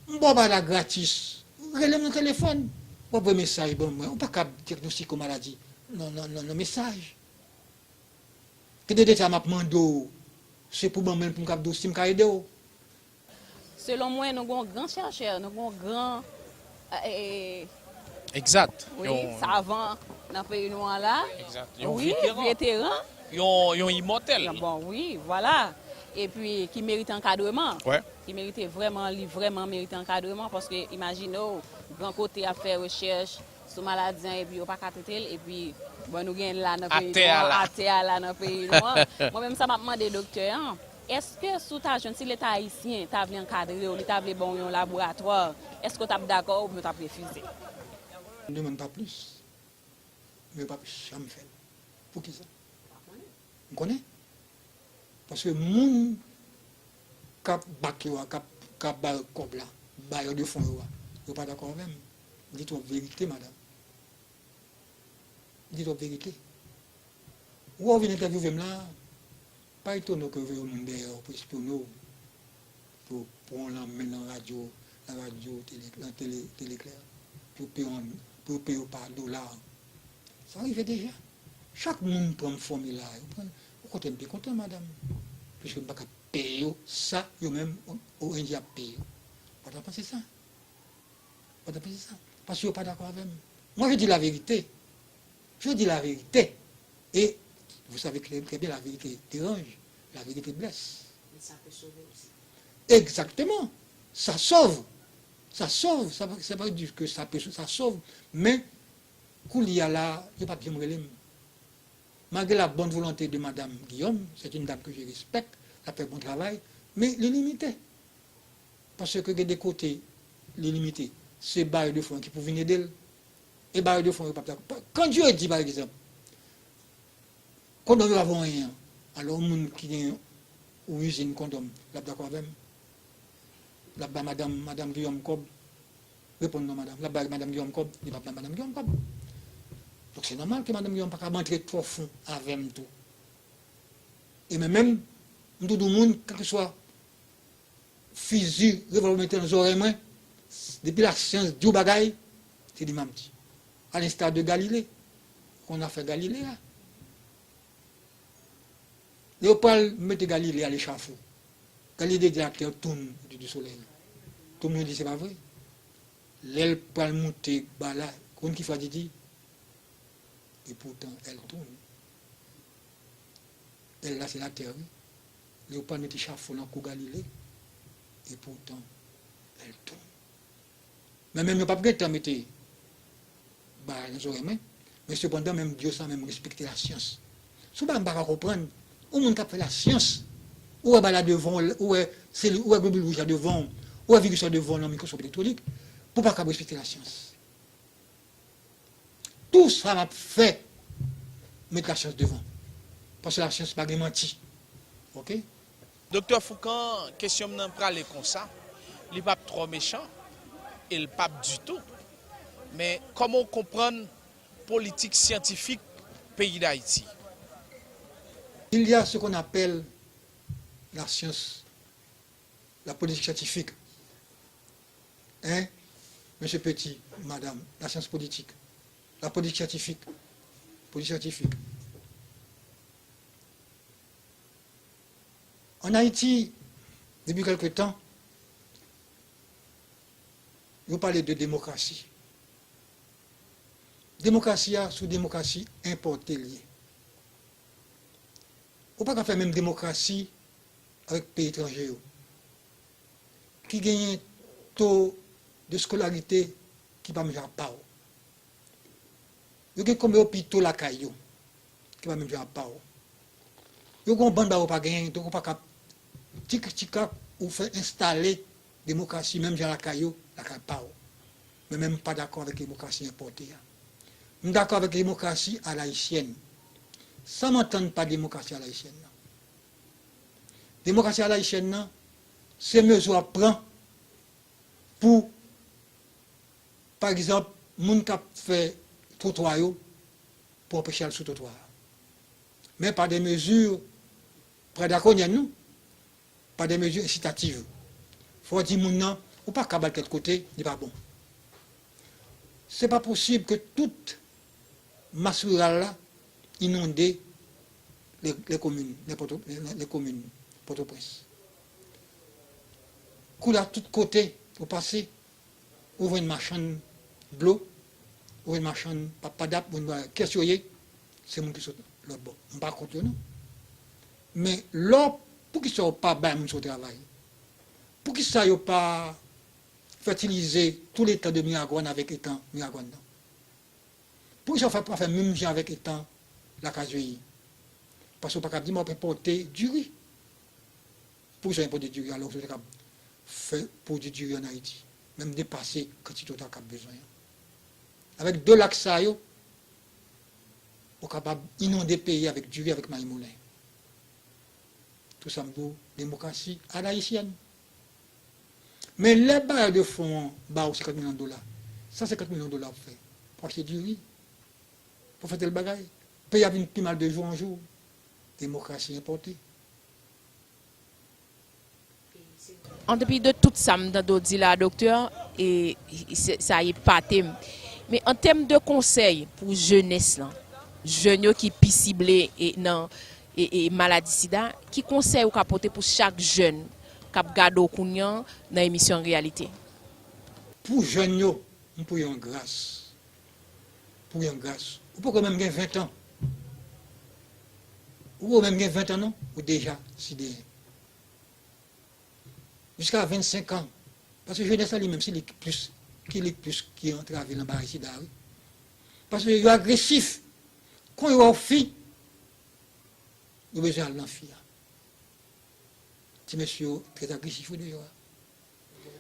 M ba w bagay la gratis. Rele m nan telefòn. W ap voye mesaj ban mwen. Ou pa kab dyagnostike yon maladi nan, nan, nan, nan mesaj. Gen de deta m ap mande w, se pou ban mwen l pou m kab di w si m ka ede w. Selon mwen, nou gen yon gran chèchè, nou gen yon gran, eh, Egzat. wi, savan nan peyi nou an la. Egzat. Yon Wi, veteran. Veteran. Yon, yon imòtèl. Bon, wi, vwala. Epi ki merite ankadreman. Wè. Ki merite vrèman, li vrèman merite ankadreman paske imajine w, gran kote ap fè rechèch sou maladi an epi yo pa ka trete l epi bon nou gen l la nan peyi Atè a nou an, la. Atè a la nan peyi nou an. Mwen menm sa m ap mande doktè an, èske si w ta jwenn, si Leta ayisyen ta vle ankadre w, li ta vle ban w yon laboratwa, èske w t ap dakò oubyen w t ap refize? Yo demann pa plis, men yo p ap janm fè l. Poukisa? M konnen. Paske moun k ap bak yo a, k ap, k ap ba yo kòb la, bayè de fon yo a, yo pa dakò avè m. M di twòp verite, madanm. M di twòp verite. Ou wè w vin entèvyouve m la, pa etone w ke yo voye yon moun dèyè w pou espyone w, pou yo pran w lanmen nan radyo, nan radyo, tele, nan tele, Tele Klè, pou yo peye w, pou yo peye w pa dola. Sa rive deja. Chak moun pran m fòmila, yo pran, ou kontan m byen kontan, madanm. Piske m pa ka peye yo sa yo menm, O N G ap peye yo. Ou pa ta panse sa? Ou pa ta panse sa? Paske yo pa dakò avè m. Mwen, je di la verite. Je di la verite. E, vous savez très, très bien, la vérité dérange, la vérité blesse. Mais ça peut sauver aussi. Exactement. Ça sauve. Ça sauve. Ça, ça veut dire que ça peut, ça sauve. Men, koulye a la, yo p ap janm rele m. Malgré la bonne volonté de Madame Guillaume, c'est une dame que je respecte, l ap fè bon travay, men li limite. Paske gen de kote, li limite. Se bayè de fon ki pou vin ede l. E bayè de fon yo p ap dakò. Kan Dieu di, pa egzanp, kondòm yo pa vo anyen an, alò yon moun ki gen yon izin kondòm, l ap dakò avè m? L ap bay madanm, madanm Guillaume kòb? Reponn non, madanm. L ap bay madanm Guillaume kòb? Li p ap bay madanm Guillaume kòb. Donk se nòmal ke madanm Guillaume pa kab antre twò fon avè m tou. E mwen menm, m toujou di moun, kèlkeswa fizi, revòlvè mete nan zòrèy mwen, depi lasyans di w bagay, se li m ap di. A lensta de Galile, konn afè Galile a. Lè yo pral mete Galile a lechafo, Galile di latè tounn otou di solèy. Tout moun di se pa vre. Lè l pral moute ba la, konn ki fraz li di? Et pourtant, elle tourne. Elle la, se latè, wi. Lè yo pral mete chafo nan kou Galile, et pourtant, elle tourne. Men menm yo p ap gentan mete bagay nan zòrèy mwen. Men sepandan, menm m di yo sa, men m respekte lasyans. Se yon bagay m pa ka konprann. Yon moun k ap fè lasyans, ou wè bagay la devan w, ou wè seli, ou wè globil wouj la devan w, ou wè viris la devan w nan mikwoskòp elektwonik, pou w pa kab respekte lasyans. Tou sa m ap fè, met lasyans devan. Paske lasyans pa gen manti. Oke? Doktè Foucan, kesyon m nan prale konsa. Li p ap twò mechan, e l p ap ditou. Men kòman w konprann politik syantifik peyi Dayiti? Il y a ce qu'on appelle la science, la politique scientifique. Hein, Mesye Petit, madanm, la science politique, la politique scientifique, politique scientifique. An Ayiti, depi kèlke tan, yo pale de demokrasi. Demokrasi a, sou demokrasi enpòte l ye. Ou pa ka fè menm demokrasi avèk peyi etranje yo, ki genyen to de skolarite ki pa menm jan ak pa w. Yo gen kòm yo pito lakay yo, ki pa menm jan ak pa w. Yo gen yon bann bagay ou pa genyen, donk ou pa ka, tik, tikak, ou fè enstale demokrasi menm jan lakay yo, lakay pa w. Men, men m pa dakò avèk demokrasi enpòte a. M dakò avèk demokrasi alayisyèn. Sa m antann pa demokrasi alayisyèn nan? Demokrasi alayisyèn nan, se mezi w ap pran pou, pa egzanp, moun k ap fè twotwa yo, pou anpeche al sou twotwa a. Men pa de mezi prèdrakonyèn, non, pa de mezi ensitativ. Fò w di moun nan, ou pa kab al tèl kote, li pa bon. Se pa posib ke tout mas riral la inonde les, les communes, les Pòto-, les, les communes Pòtoprens. Koulye a, tout kote ou pase, ou jwenn machann dlo, ou jwenn machann papadap, ou jwenn bagay. Kiyès yo ye? Se moun ki sot lòt bò. M pa kont yo, non. Men lò, poukisa yo pa bay moun sa yo travay? Poukisa yo pa fètilize tout letan de Miragwàn avèk etan Miragwàn nan? Poukisa yo fè, pa fè menm jan avèk etan Lakazweyi? Paske yo pa kab di m ap enpòte diri. Poukisa yo enpòte diri alò ke yo te kab fè pwodui diri an Ayiti, menm depase kantite yo ta kab bezwen an? Avèk de lak sa yo, ou kapab inonde peyi avèk diri, avèk mayi moulen. Tou sa m di w, demokrasi alayisyèn. Men lè bayè de fon an ba w senkant milyon dola, san senkant milyon dola ap fè pou achte diri, pou fè tèl bagay. Peyi a vin pi mal de jou an jou. Demokrasi enpòte. An depi de tout sa m tande w di la, doktè, e, e, se, sa epate m. Men an tèm de konsèy pou jenès lan, jèn yo ki pi sible e, nan e, e, maladi sida, ki konsèy ou ka pote pou chak jèn k ap gade w kounye an nan emisyon Reyalite? Pou jèn yo, m priye yon gras. Priye yon gras. Ou poko menm gen ven tan. Ou poko menm gen ven tan non, ou deja sideyen. Jiska vennsenk an. Paske jenès la li menm se li ki plis, ki li plis ki antrave nan bagay sida wi. Paske yo agresif. Kon yo wè w fi, yo bezwen al nan fi a. Ti mesye yo trè agresif wi deyò a.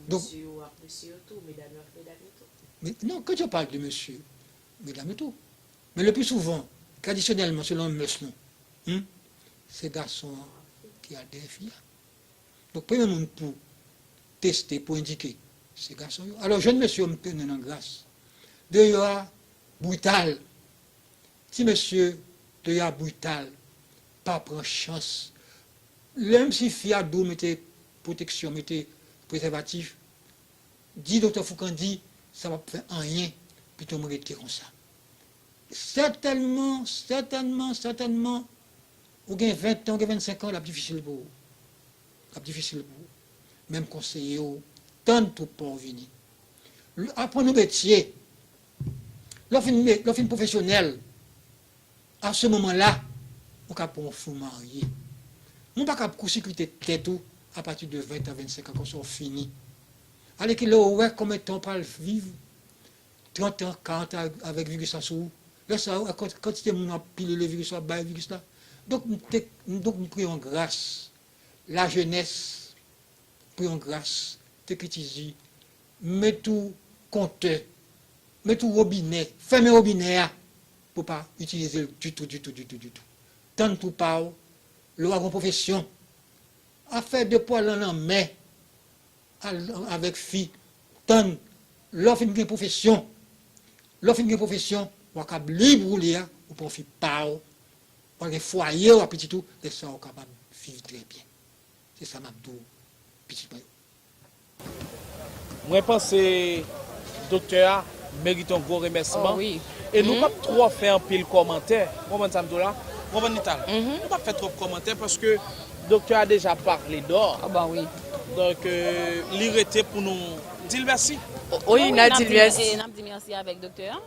Donk, Men non, quand je parle de monsieur, medam yo tou. Men le plus souvent, tradisyonèlman, selon mès nou, hmm, se gason an ki al dèyè fi a. Donk, premye moun pou teste, pou endike, se gason yo. Alò, jèn mesye yo, m te nan gras. Deyò a brital. Ti mesye, deyò a brital. Pa pran chans. Menm si fi a di w mete pwoteksyon, mete prezèvatif, di Doktè Foucandi, sa p ap fè anyen, pito m rete konsa. Sètènman, sètènman, sètènman, ou gen ven tan, ou gen vennsenk an, l ap difisil pou ou. L ap difisil pou ou. Men m konseye w, tann twoup pa w vini. Aprann yon metye. Lè w fin, lè w fin pwofesyonèl, a se moman la, ou ka pran yon fi w marye. Men w pa ka kousirkwite tèt ou apati de ven tan, vennsenk an, konsa w fini. Alèkile, w wè konbyen tan w pral viv, trant an, karant an avèk viris la sou ou. Lè sa a, kantite moun w ap pile le viris, w ap bay viris la. Donk, m te, donk, m priye yon gras. Lajenès, priye yon gras, take it easy. Met ou kontè, met ou wobinè, fèmen wobinè a pou w pa itilize l ditou, ditou, ditou, ditou. Tann twoup pa w, lè w a gen yon pwofesyon, afè de pwa lan lanmè, al avèk fi, tann, lè w fin gen pwofesyon, lè w fin gen pwofesyon, w a kab lib woule a, ou pran fi pa w, w a gen fwaye w a pitit ou, lè sa w kapab viv trè byen. Se sa m ap di w, pitit mwen yo. Mwen panse doktè a merite yon gwo remèsiman. E nou p ap twò fè anpil kòmantè. Ou konprann sa m di w la? Ou konprann, Nital? Nou p ap fè twòp kòmantè paske doktè a deja pale dò. Donk, euh, li rete pou nou di l mèsi. Wi, n a di l mèsi. N ap di mèsi avèk doktè a.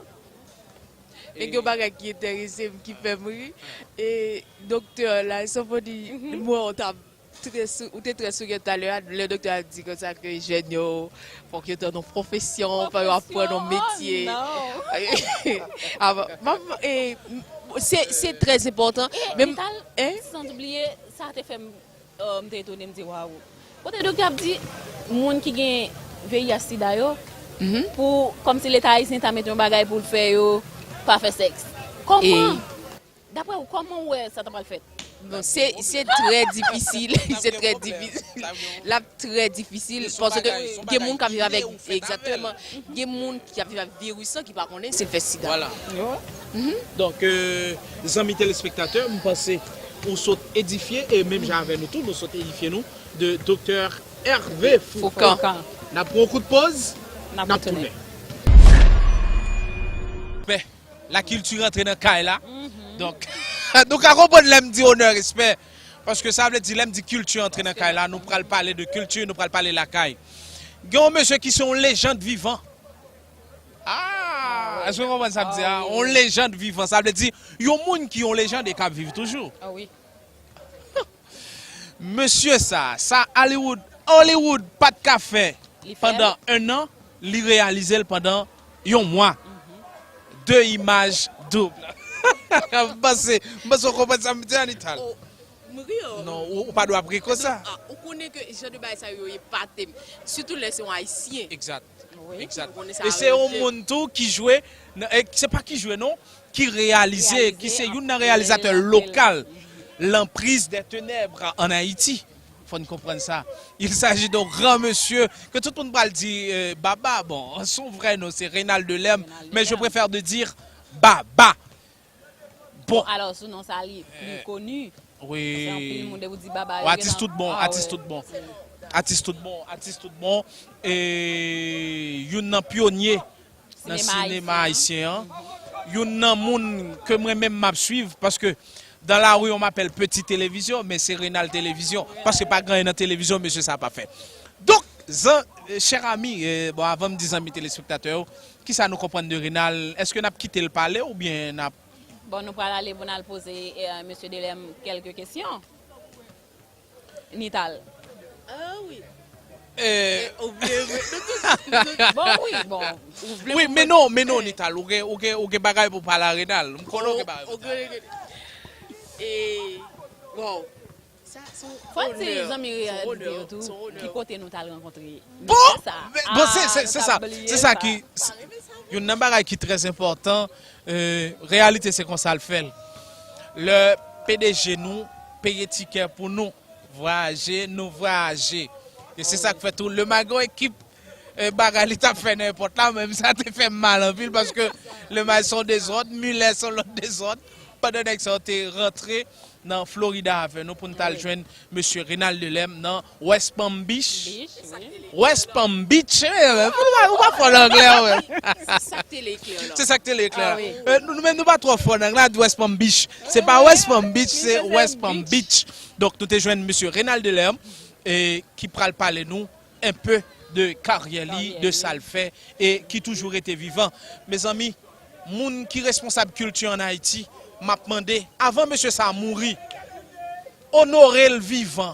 Men gen yon bagay ki enterese m, ki fè m ri. E doktè la, Sofoni, mwen, ou t ap trè sou, ou te trè sourian talè a, lè doktè a di konsa ke jèn yo, fòk yo tann yon pwofesyon, fòk yo aprann yon metye. Avan, m ap, e, se, se trè enpòtan. Men, Nital, san oubliye, sa te fè m, euh, m te etone, m di, waw. Kote doktè ap di, moun ki gen V I H sida yo, pou, kòmsi Leta ayisyen ta mete yon bagay pou l fè yo pa fè sèks. Kòman? Daprè w, kòman w wè sa ta pral fèt? Bon, se, se trè difisil, se trè difisil. L ap trè difisil, paske gen moun k ap viv avèk, egzakteman, gen moun k ap viv avèk viris lan ki pa konnen si l fè sida. Donk, euh, zanmi telespektatè, m panse ou sot edifye, e menm jan avè nou tou, nou sot edifye nou de doktè Hervé Foucan. N ap pran yon kout poz, n ap tounen. La kilti rantre nan kay la. Donk, nou ka konprann lè m di onè, respè. Paske sa vle di, lè m di kilti antre nan kay la, nou pral pale de kilti, nou pral pale lakay. Gen yon mesye ki se yon lejand vivan. Ah, èske w konprann sa m di a? Yon lejand vivan, sa vle di, yon moun ki yon lejand e k ap viv toujou. Mesye sa, sa Hollywood, Hollywood pa t ka fè pandan en an, li reyalize l pandan yon mwa. De imaj doub. M panse, m panse w konprann sa m di a, Nital. Non, ou, ou pa dwe ap ri konsa. Ou konnen ke jan de bagay sa yo epate m. Sitou lè se yon Ayisyen. Egzat. Egzat. E se yon moun tou ki jwe, e se pa ki jwe non, ki reyalize, ki se youn nan reyalizatè lokal, L'Emprise des Ténèbres en Haïti. Fò n konprann sa. Il s'agit d'un grand monsieur ke tout moun pral di, euh, Baba. Bon, son vrai nom, c'est Reynald Delerme, mais je préfère de dire Baba. Bon. Alò, sou non sa, li pli koni. Wi. Paske anpil moun, depi w di Baba, yo gen nan... Atis tout bon, atis tout bon. Atis tout bon, atis tout bon. E youn nan pyonye nan sinema ayisyen an. Youn nan moun ke mwen menm m ap swiv, paske dans la rue on m'appelle Petit Télévision, men se Renal Televizyon, paske pa gen anyen nan televizyon mesye sa pa fè. Donk, zan, chè ami, e, bon, avan m di zanmi telespektatè yo, kisa nou konprann de Renal? Èske n ap kite l pale oubyen n ap... Bon, nou pral ale pou n al poze, e, mesye Delèm kèlke kesyon. Nital. Ah wi. Eh, ou vle, bon, wi, bon. Ou vle wi, men non, men non, Nital, ou gen, ou gen, ou gen bagay pou pale a Renal. M konnen ou gen bagay pou pale. E, bon, sa se yon onè. Fò n di zanmi reyalite yo tou, ki kote nou t al rankontre. Bon, bon, se, se, se sa, se sa ki, youn nan bagay ki trè enpòtan, euh, reyalite se konsa l fè l. Lè P D G nou peye tikè pou nou, vwayaje, nou vwayaje. E se sa k fè tou, Lema gen yon ekip, e, bagay li t ap fè nan èpòt la, men sa te fè m mal anpil, paske Lema se yon dezòd, Milè se yon lòt dezòd. Pandan nèg sa yo te rantre nan Florida avè nou pou n t al jwenn mesye Renald Delèm nan West Palm Beach. West Palm Beach, eh, ou pa, ou pa fò nan anglè, wè. Se sa k te le eklè la. Se sa k te le eklè la. Eh, nou, nou menm nou pa twò fò nan anglè, di West Palm Beach. Se pa West Palm Beach, se West Palm Beach. Donk, nou te jwenn mesye Renald Delèm, e, ki pral pale nou un peu de karyè li, de sa l fè, e ki toujou rete vivan. Mezanmi, moun ki responsab kilti ann Ayiti, m ap mande, avan mesye sa a mouri, onore l vivan.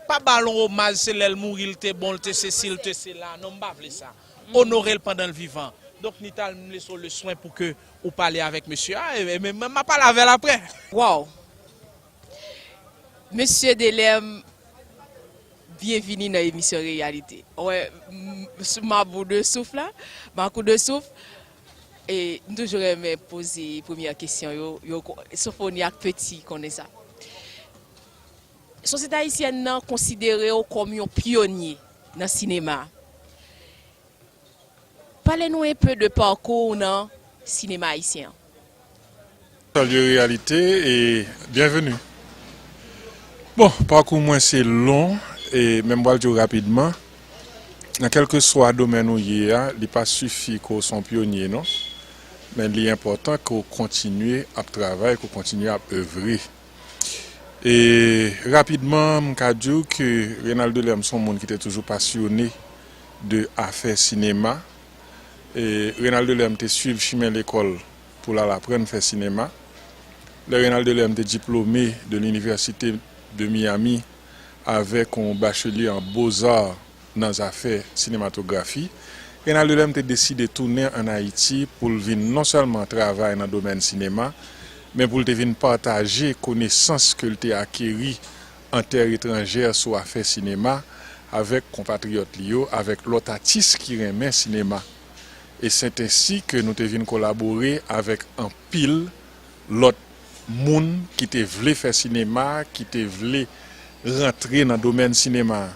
Pa ba l yon omaj, se lè l mouri, l te bon, l te sesi, l te sela. Non, m pa vle sa. Onore l pandan l vivan. Donk, Nital, m lese w le swen pou ke ou pale avèk mesye a, e, e, men, men m ap pale avè l aprè. Waw! Mesye Delèm, byenvini nan emisyon Reyalite. Wè, m, sou ma bout de souf la, ma kou de souf, e m toujou renmen poze premyè kesyon yo, yo ko-, Sofoni ak Peti konnen sa. Sosyete ayisyèn nan konsidere w kòm yon pyonye nan sinema. Pale nou un peu de parcours w nan sinema ayisyen an. Salye Reyalite e byenveni. Bon, pakou mwen se lon, e men m pral di w rapidman. Nan kèlkeswa domèn ou ye a, li pa sifi ke w se yon pyonye, non. Men li enpòtan ke w kontinye ap travay, ke w kontinye ap evre. E rapidman, m ka di w ke Renald Delerme se yon moun ki te toujou pasyone de afè sinema. E Renald Delerme te swiv chimen lekòl pou l al aprann fè sinema. Lè Renald Delerme te diplome de l'Université de Miami avèk yon bachelier en beaux-arts nan zafè sinematografi, Renald Delerme te deside tounen ann Ayiti pou l vin non sèlman travay nan domèn sinema, men pou l te vin pataje konesans ke l te akeri an tè etranjè sou afè sinema avèk konpatriyòt li yo, avèk lòt atis ki renmen sinema. E se ensi ke nou te vin kolabore avèk anpil lòt moun ki te vle fè sinema, ki te vle rantre nan domèn sinema a.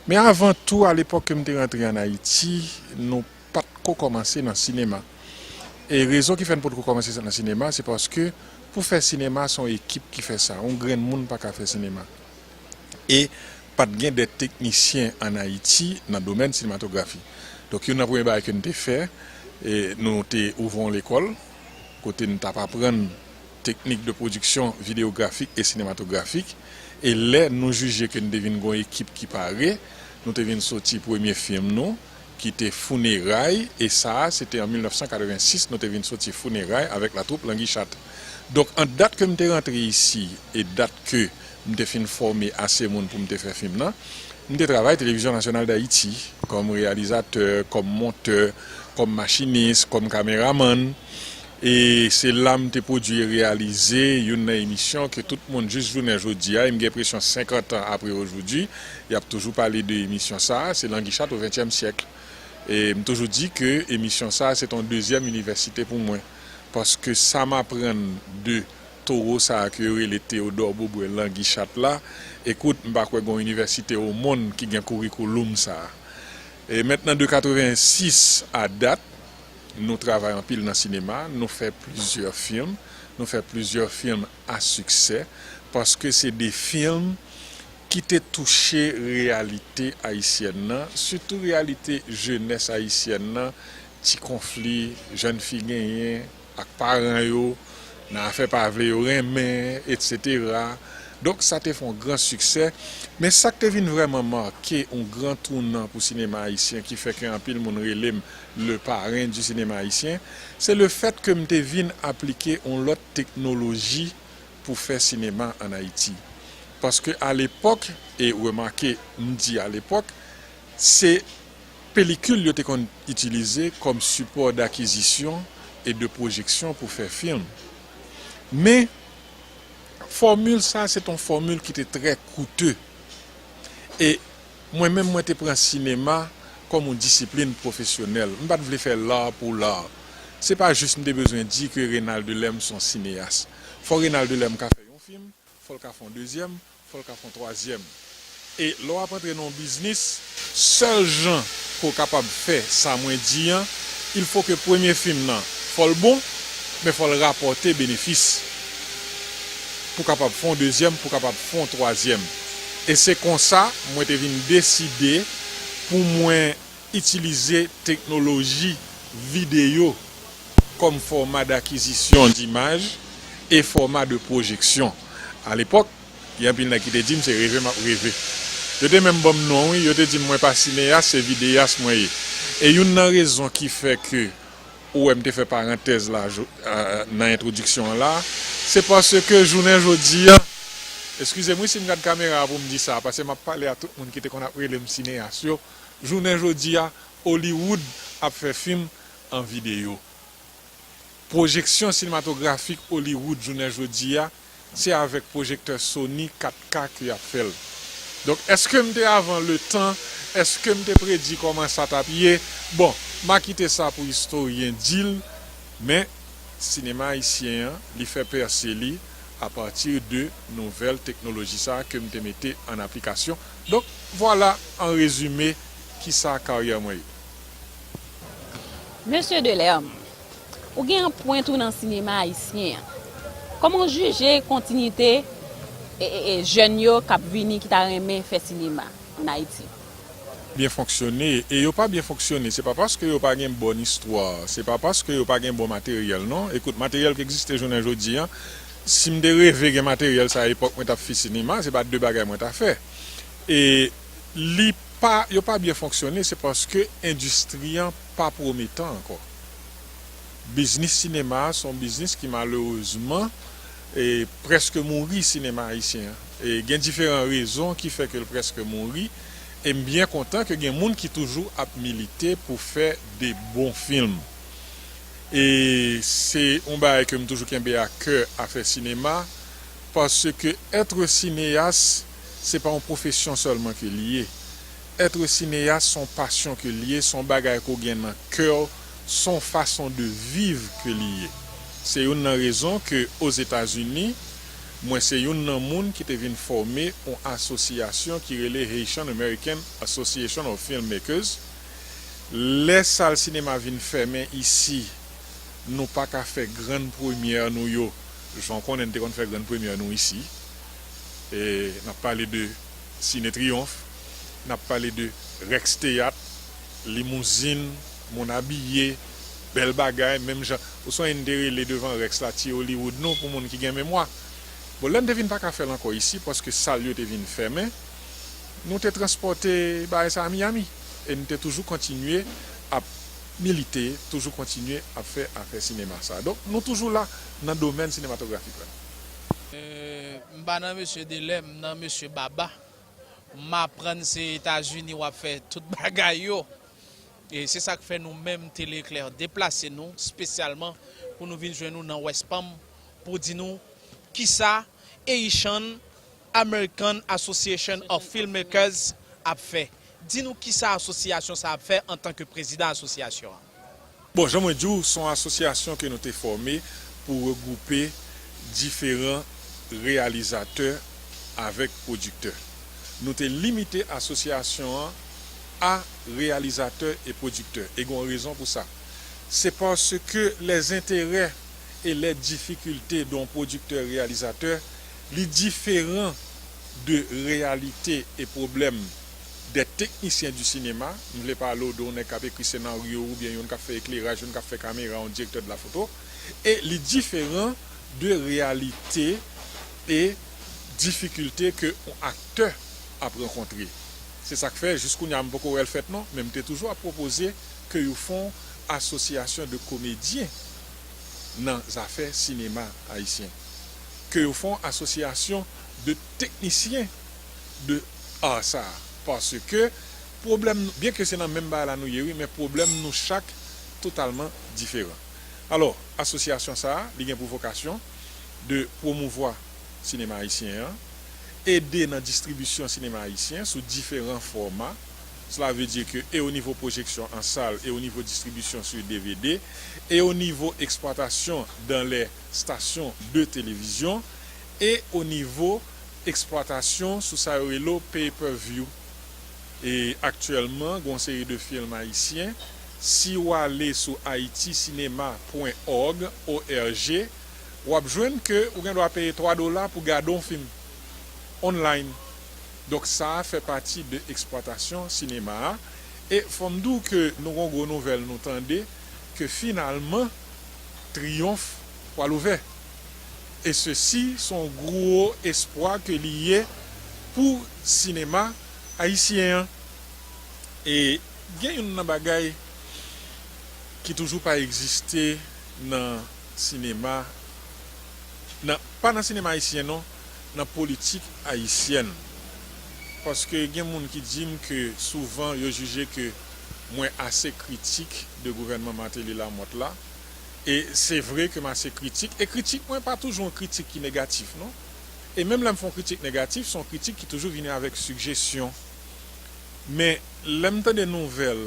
Men avan tou, alepòk ke m te rantre ann Ayiti, nou pa t ko kòmanse nan sinema. E rezon ki fè n potko kòmanse nan sinema, se paske pou fè sinema, se yon ekip ki fè sa. Yon grenn moun pa ka fè sinema. E pa t gen de teknisyen ann Ayiti nan domèn sinematografi. Donk, youn nan premye bagay ke n te fè, e nou te ouvri yon lekòl kote n t ap aprann teknik de pwodiksyon videyografik e sinematografik. E lè nou jije ke n te vin gen yon ekip ki pare, nou te vin soti premye fim nou, ki te Founeray, e sa a, se te an mil nèf san katrevensis, nou te vin soti Founeray avèk latwoup Langi Chat. Donk, ant dat ke m te rantre isi e dat ke m te fin fòme ase moun pou m te fè fim nan, m te travay Télévision Nationale d'Haïti, kòm reyalizatè, kòm montè, kòm machinis, kòm kameramann. E se la m te pwodui e reyalize youn nan emisyon ke tout moun jis jounen jodi a, e m gen enpresyon senkant an apre ojoudwi, y ap toujou pale de emisyon sa a, se Langi Chat au vingtième siècle. E m toujou di ke emisyon sa a, se t on dezyèm inivèsite pou mwen. Paske sa m aprann de towo sa a ke yo rele Teyodò Bobwè Langi Chat la, ekout, m pa kwè gen yon inivèsite o monn ki gen kourikouloum sa a. E mentnan, de katrevensis a dat, nou travay anpil nan sinema, nou fè plizyè fim, nou fè plizyè fim a siksè, paske se de fim ki te touche reyalite ayisyèn nan, sitou reyalite jenès ayisyèn nan, ti konfli jèn fi genyen ak paran yo, nan afè pa vle yo renmen, etsetera. Donk, sa te fè yon gran siksè. Men sa k te vin vrèman make yon gran tounan pou sinema ayisyen, ki fè ke anpil moun rele m le parrain du cinéma haïtien, se le fèt ke m te vin aplike yon lòt teknoloji pou fè sinema ann Ayiti. Paske alepòk, e remake, m di alepòk, se pelikil yo te konn itilize kòm sipò dakizisyon e de pwojeksyon pou fè fim. Men, fòmil sa a, se t on fòmil ki te trè koute. E mwen menm, mwen te pran sinema kòm yon disiplin pwofesyonèl. M pa t vle fè lar pou lar. Se pa jis m te bezwen di ke Renald Delerme se yon sineyas. Fò Renald Delerme ka fè yon fim, fò l ka fè yon dezyèm, fò l ka fè yon twazyèm. E lè w ap antre nan yon biznis, sèl jan ke w kapab fè sa mwen di an, il faut que premye fim nan, fò l bon, men fò l rapòte benefis. Pou kapab fè yon dezyèm, pou kapab fè yon twazyèm. E se konsa, mwen te vin deside pou mwen itilize teknoloji videyo kòm fòma dakizisyon dimaj e fòma de pwojeksyon. Alepòk, gen anpil nèg ki te di m se reve m ap reve. Yo te menm ban m non, wi, yo te di m mwen pa sineyas, se videyas mwen ye. E youn nan rezon ki fè ke ou wè m te fè parantèz la, nan entwodiksyon an la, se paske jounen jodi a, eskize m wi si m gad kamera a pou m di sa, paske m ap pale a tout moun ki te konn ap rele m sineyas yo, jounen jodi a, Hollywood ap fè fim an videyo. Pwojeksyon sinematografik Hollywood jounen jodi a, se avèk pwojektè Sony kat K ke y ap fè l. Donk, èske m te avan letan? Èske m te predi kòman sa t ap ye? Bon, m a kite sa pou istoryen di l, men sinema ayisyen an, li fè pèse li apati de nouvèl teknoloji sa a ke m te mete an aplikasyon. Donk, vwala, an rezime, kisa karyè mwen ye. Mesye Delerme, ou gen anprent ou nan sinema ayisyen an. Kòman w jije kontinite e, e, e jèn yo k ap vini ki ta renmen fè sinema ann Ayiti? byen fonksyone, e yo pa byen fonksyone, se pa paske yo pa gen bon istwa, se pa paske yo pa gen bon materyèl, non. Ekout, materyèl ki egziste jounen jodi a, si m te reve gen materyèl sa a epòk mwen t ap fè sinema, se pa de bagay mwen ta fè. E li pa, yo pa byen fonksyone, se paske endistri an pa pwometan ankò. Biznis sinema a se yon biznis ki malerezman e, prèske mouri, sinema ayisyen an. E, gen diferan rezon ki fè ke l prèske mouri, e m byen kontan ke gen moun ki toujou ap milite pou fè de bon fim. E se yon bagay ke m toujou kenbe a kè, afè sinema, paske être cinéaste, se pa yon pwofesyon sèlman ke l ye. Être cinéaste, se yon pasyon ke l ye, se yon bagay ke w gen nan kè w, se yon fason de viv ke li ye. Se youn nan rezon ke Ozetazini, mwen se youn nan moun ki te vin fòme yon asosyasyon ki rele Haitian American Association of Filmmakers. Lè sal sinema vin fèmen isi, nou pa ka fè grann premyè nou yo, jan w konnen n te konn fè grann premyè nou isi. E, n ap pale de Sine Triyonf, n ap pale de Rex Teyat, Limouzin, Moun Abiye, Bèl Bagay, menm jan, ou sonje n te rele devan Rex la Ti Hollywood nou, pou moun ki gen memwa. Bon, lè n te vin pa ka fè l ankò isi, paske sal yo te vin fèmen, nou te transpòte bagay sa a Miami. E n te toujou kontinye ap milite, toujou kontinye ap fè afè sinema sa a. Donk, nou toujou la nan domèn sinematografik la. M pa nan mesye Delè, m nan mesye Baba. M aprann se Etazini w ap fè tout bagay yo. E se sa k fè nou menm Tele Eklè deplase nou espesyalman pou nou vin jwenn nou nan West Palm pou di nou kisa Haitian American Association of Filmmakers ap fè. Di nou kisa asosyasyon sa ap fè antanke prezidan asosyasyon an. Bon, jan mwen di w, se yon asosyasyon ke nou te fòme pou regwoupe diferan reyalizatè avèk pwodiktè. Nou te limite asosyasyon an a reyalizatè e pwodiktè, e gen yon rezon pou sa. Se paske les intérêts et les difficultés d'un producteur réalisateur, li diferan de reyalite e pwoblèm des techniciens du cinéma, m vle pale w de yon nèg k ap ekri senaryo oubyen youn k ap fè ekleraj, youn k ap fè kamera, yon direktè de la foto, e li diferan de reyalite e difikilte ke yon aktè ap rankontre. Se sa k fè, jiskounya m poko wè l fèt non, men m te toujou ap pwopoze ke yo fè yon asosyasyon de komedyen nan zafè sinema ayisyen. Ke yo fè yon asosyasyon de teknisyen de ar sa a. Paske pwoblèm nou, byenke se nan menm bagay la nou ye wi, men pwoblèm nou chak totalman diferan. Alò, asosyasyon sa a, li gen pou vokasyon de pwomouvwa sinema ayisyen an, ede nan distribisyon sinema ayisyen sou diferan fòma. Cela veut dire que et au niveau projection en salle, et au niveau distribution sur D V D, et au niveau exploitation dans les stations de télévision, et au niveau eksplwatasyon sou sa yo rele pay-per-view. E aktyèlman, gen yon seri de fim ayisyen, si w ale sou haiticinema pwen org, O R G, w ap jwenn ke ou gen dwa peye twa dola pou gade yon fim online. Donk sa a fè pati de eksplwatasyon sinema a. E fò m di w ke nou gen yon gwo nouvèl nou tande, ke finalman Triyonf pral ouvè. E sesi se yon gwo espwa ke li ye pou sinema ayisyen an. E gen youn nan bagay ki toujou pa egziste nan sinema, nan, pa nan sinema ayisyen non, nan politik ayisyèn. Paske gen moun ki di m ke souvan yo jije ke mwen ase kritik de gouvènman Martelly Lamothe la. E se vre ke m ase kritik, e kritik mwen pa toujou yon kritik ki negatif non. E menm lè m fè yon kritik negatif, se yon kritik ki toujou vini avèk sigjesyon. Men lè m tande nouvèl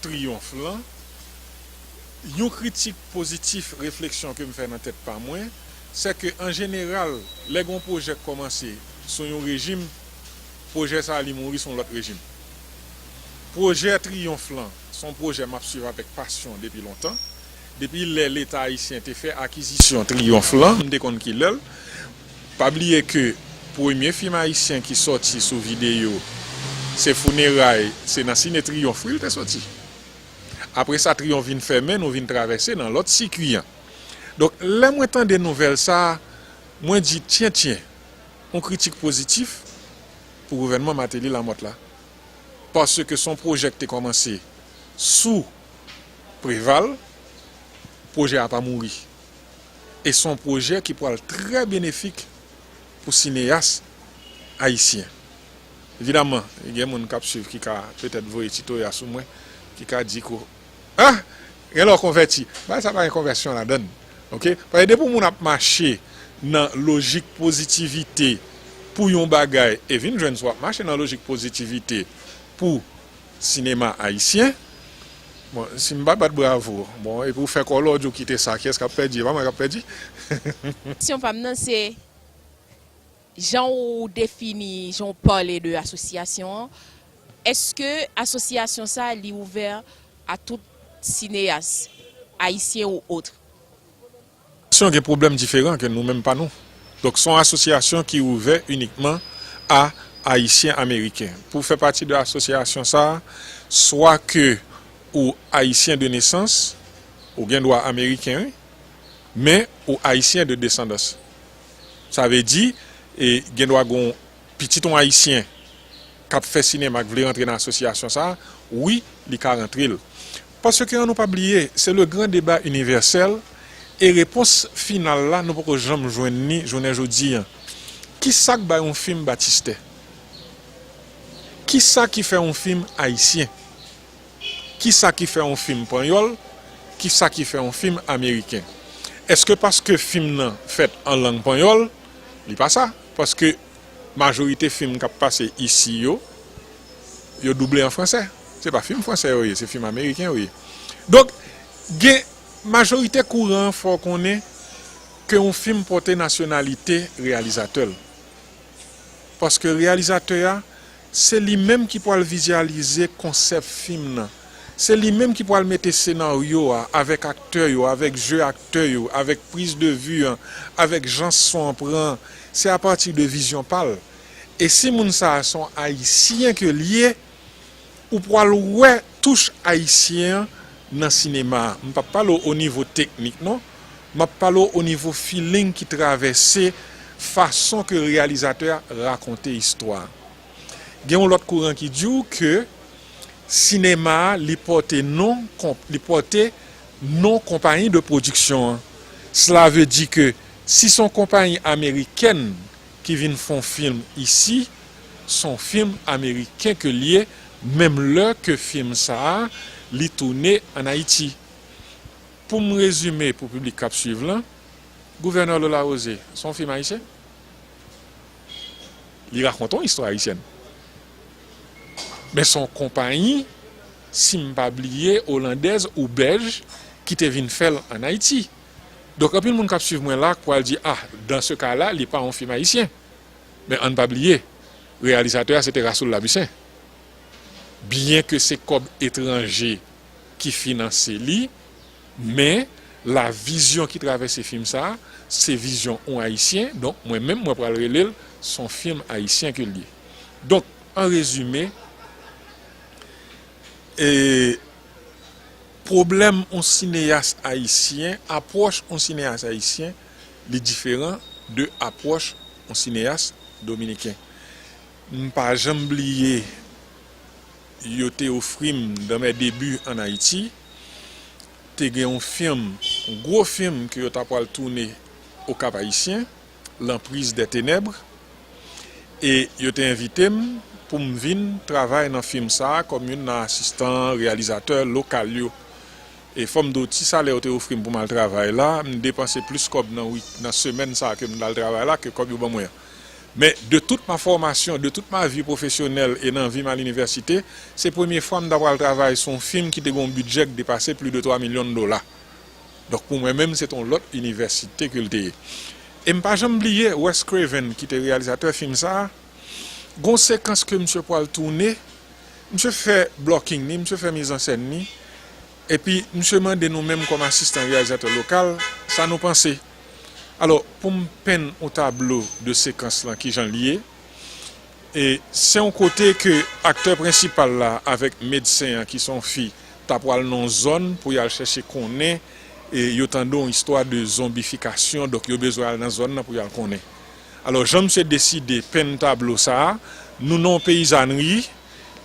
Triyonf lan, yon kritik pozitif, refleksyon ke m fè nan tèt pa mwen, se ke an jeneral, lè gen yon pwojè k kòmanse sou yon rejim, pwojè sa a li mouri sou yon lòt rejim. Pwojè Triyonf lan se yon pwojè m ap swiv avèk pasyon depi lontan. Depi lè Leta ayisyen te fè akizisyon Triyonf lan, m te konn ki lè l. Pa bliye ke premye fim ayisyen ki sòti sou videyo Se founeray, se nan Sine Triyonf wi l te soti. Apre sa, Triyonf vin fèmen, nou vin travèse nan lòt sikui an. Donk, lè mwen tande nouvèl sa a, mwen di, tyen, tyen, yon kritik pozitif pou gouvènman Martelly Lamothe la. Paske se yon pwojè ki te kòmanse sou Preval, pwojè a pa mouri. E se yon pwojè ki pral trè benefik pou sineyas ayisyen. Evidaman, gen moun k ap swiv ki ka petèt voye ti toya sou mwen, ki ka di ko, ah! Gen lè w konvèti. Bagay sa pa gen konvèsyon ladan l. Oke? Paske depi yon moun ap mache nan lojik pozitivite pou yon bagay, e vin jwenn si w ap mache nan lojik pozitivite pou sinema ayisyen, bon, si m pa bat bravo, bon, epi w fè kòlòdje w kite sa, kiyès k ap pèdi? E pa mwen k ap pèdi. Kesyon pa m nan se, jan w defini, jan w pale de asosyasyon an, èske asosyasyon sa a li ouvè a tout sineyas ayisyen ou otre? Asosyasyon gen pwoblèm diferan ke nou menm pa nou. Donk, se yon asosyasyon ki ouvè inikman a Ayisyen Ameriken. Pou w fè pati de asosyasyon sa a, swa ke ou Ayisyen de nesans, ou gen dwa Ameriken, wi, men ou Ayisyen de desandans. Sa vle di, e, gen dwa gen yon pitit yon Ayisyen k ap fè sinema k vle rantre nan asosyasyon sa a, wi, li ka rantre l. Paske ann nou pa bliye, se le grand débat universel, e repons final la, nou poko janm jwenn li jounen jodi a. Kisa k bay yon fim batistè? Kisa ki fè yon fim ayisyen? Kisa ki fè yon fim panyòl? Kisa ki fè yon fim ameriken? Èske paske fim nan fèt an lang panyòl? Li pa sa. Paske majorite fim k ap pase isi yo, yo double an fransè. Se pa fim fransè yo ye, se fim ameriken yo ye. Donk, gen majorite kouran an fè w konnen ke yon fim pote nasyonalite reyalizatè l. Paske reyalizatè a, se li menm ki pral vizyalize konsèp fim nan. Se li menm ki pral mete senaryo a, avèk aktè yo, avèk je aktè yo, avèk priz de vi an, avèk jan son an pran. Se apati de vizyon pa l. E si moun sa a se yon Ayisyen ke l ye, ou pral wè touch ayisyen an nan sinema a. M p ap pale w o nivo teknik non, m ap pale w o nivo feeling ki travèse fason ke reyalizatè a rakonte istwa a. Gen yon lòt kouran ki di w ke sinema a, li pòte non, li pòte non konpayi de pwodiksyon an. Sela vle di ke si se yon konpayi amerikèn ki vin fè yon fim isi, se yon fim ameriken ke l ye, menm lè ke fim sa a, li tounen ann Ayiti. Pou m rezime pou piblik k ap swiv lan, Gouvènè Lolawoze, se yon fim ayisyen? Li rakonte yon istwa ayisyèn. Men se yon konpayi, si m pa bliye, olandèz ou bèj ki te vin fè l ann Ayiti. Donk, anpil moun k ap swiv mwen la k pral di, ah, dans ce cas-là, li pa yon fim ayisyen. Men ann pa bliye, reyalizatè a se te Rasoul Labussin. Byenke se kòb etranje ki finanse li, men lavizyon ki travèse fim sa a, se vizyon yon Ayisyen, donk mwen menm mwen pral rele l se yon fim ayisyen ke l ye. Donk, an rezime, e, pwoblèm yon sineyas ayisyen, apwòch yon sineyas ayisyen, li diferan de apwòch yon sineyas dominiken. M pa janm bliye, yo te ofri m dans mes débuts en Haïti, te gen yon fim, yon gwo fim ke yo ta pral tounen Okap Ayisyen, L'Emprise des Ténèbres, e yo te envite m pou m vin travay nan fim sa a kòm youn nan asistan reyalizatè lokal yo. E fò m di w, ti salè yo te ofri m pou m al travay la, m depanse plis kòb nan wi, nan semèn sa a ke m t al travay la ke kòb yo ban mwen an. Men, de toute ma formation, de toute ma vie professionnelle e nan vi m a linivèsite, se premye fwa m ta pral travay sou yon fim ki te gen yon bidjè k depase plis de twa milyon dola. Donk, pou mwen menm, se t on lòt inivèsite ke l te ye. E m pa janm bliye Wes Craven, ki te reyalizatè fim sa a, gen yon sekans ke misye pral tounen, misye fè blocking li, misye fè mizansèn li, epi misye mande nou menm kòm asistan reyalizatè lokal, sa nou panse. Alò, pou m penn yon tablo de sekans lan, kijan l ye, E se yon kote ke aktè prensipal la avèk medsen an ki se yon fi ta pral nan yon zòn pou y al chèche konnen, e yo tande yon istwa de zonbifikasyon, donk yo bezwen al nan zòn nan pou y al konnen. Alò, jan misye deside penn tablo sa a, nou nan yon peyizanri,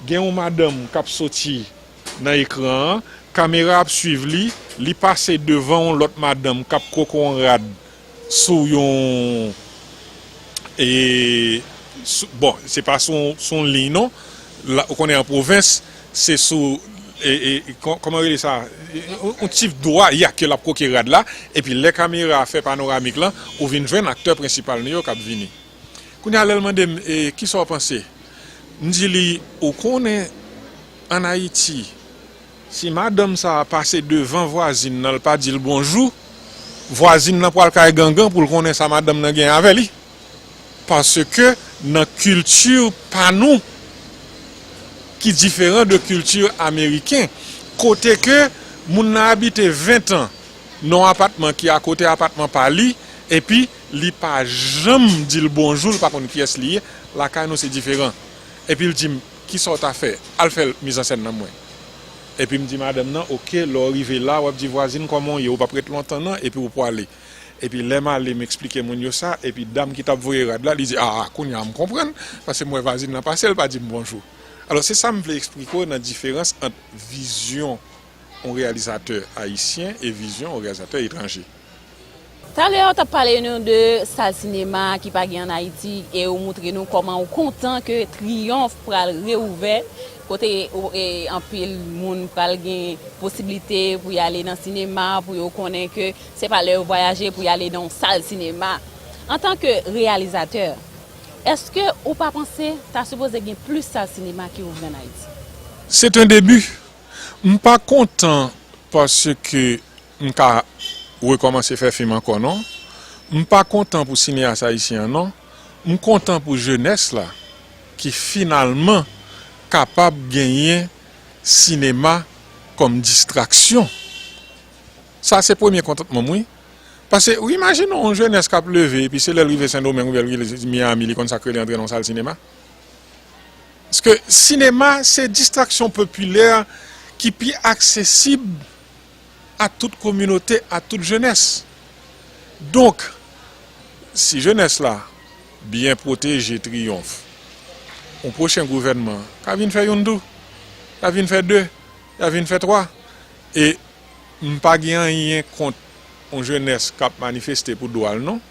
gen yon madanm k ap soti nan ekran an, kamera ap swiv li, li pase devan yon lòt madanm k ap kwoke yon rad sou yon, e, sou, bon, se pa sou, sou yon liy non, la, ou konnen an pwovens, se sou, e, e, kò-, kòman rele sa, yon, yon ti dwa, ya, ke l ap kwoke rad la, epi lè kamera a fè panoramik lan, ou vin jwenn aktè prensipal nou yo k ap vini. Kounye a, lè l mande m, e, kisa w panse? M di li, ou konnen, ann Ayiti, si madanm sa a pase devan vwazin nan, l pa di l bonjou, vwazin nan pral kay gangan pou l konnen sa madanm nan gen avè li. Paske nan kilti pa nou, ki diferan de kilti ameriken, kote ke moun nan abite ven tan nan yon apatman ki akote apatman pa li, epi li pa janm di l bonjou, li pa konn kiyès li ye, lakay nou se diferan. Epi l di m, kisa w ta fè? Al fè l mizansèn nan mwen. Epi m di madanm nan, oke, lè w rive la, w ap di vwazin kòman w ye, ou p ap ret lontan non, epi ou pwale. Epi lè m ale, m eksplike moun yo sa, epi dam ki t ap voye rad la, li di, a, a, kounye a m konprann, paske m wè vwazin nan pase, l pa di m bonjou. Alò, se sa m vle eksplike w nan diferans ant vizyon yon reyalizatè ayisyen e vizyon yon reyalizatè etranje. Talè w t ap pale nou de sal sinema ki pa gen ann Ayiti e ou moutre nou kòman ou kontan ke Triyonf pral reouvè, kote ou, e, anpil moun pral gen posiblite pou y ale nan sinema, pou yo konnen ke se pa lè yo vwayaje pou y ale nan yon sal sinema. Antanke reyalizatè, èske ou pa panse ta sipoze gen plis sal sinema ki ouvri ann Ayiti? C'est un début. M pa kontan paske m ka rekòmanse fè fim ankò non. M pa kontan pou sineyas ayisyen an non. M kontan pou jenès la ki finalman kapab genyen sinema kòm distraksyon. Sa se premye kontantman m wi. Paske ou imajine w yon jenès k ap leve epi se lè l rive Sendomeng oubyen l rive Miami li konn sa k rele antre nan yon sal sinema. Paske sinema se distraksyon popilè ki pi aksesib a tout kominote, a tout jenès. Donk, si jenès la byen pwoteje Triyonf, yon pwochen gouvènman ka vin fè youn tou, ka vin fè de, ka vin fè twa. E m pa gen anyen kont yon jenès k ap manifeste pou dwa l non.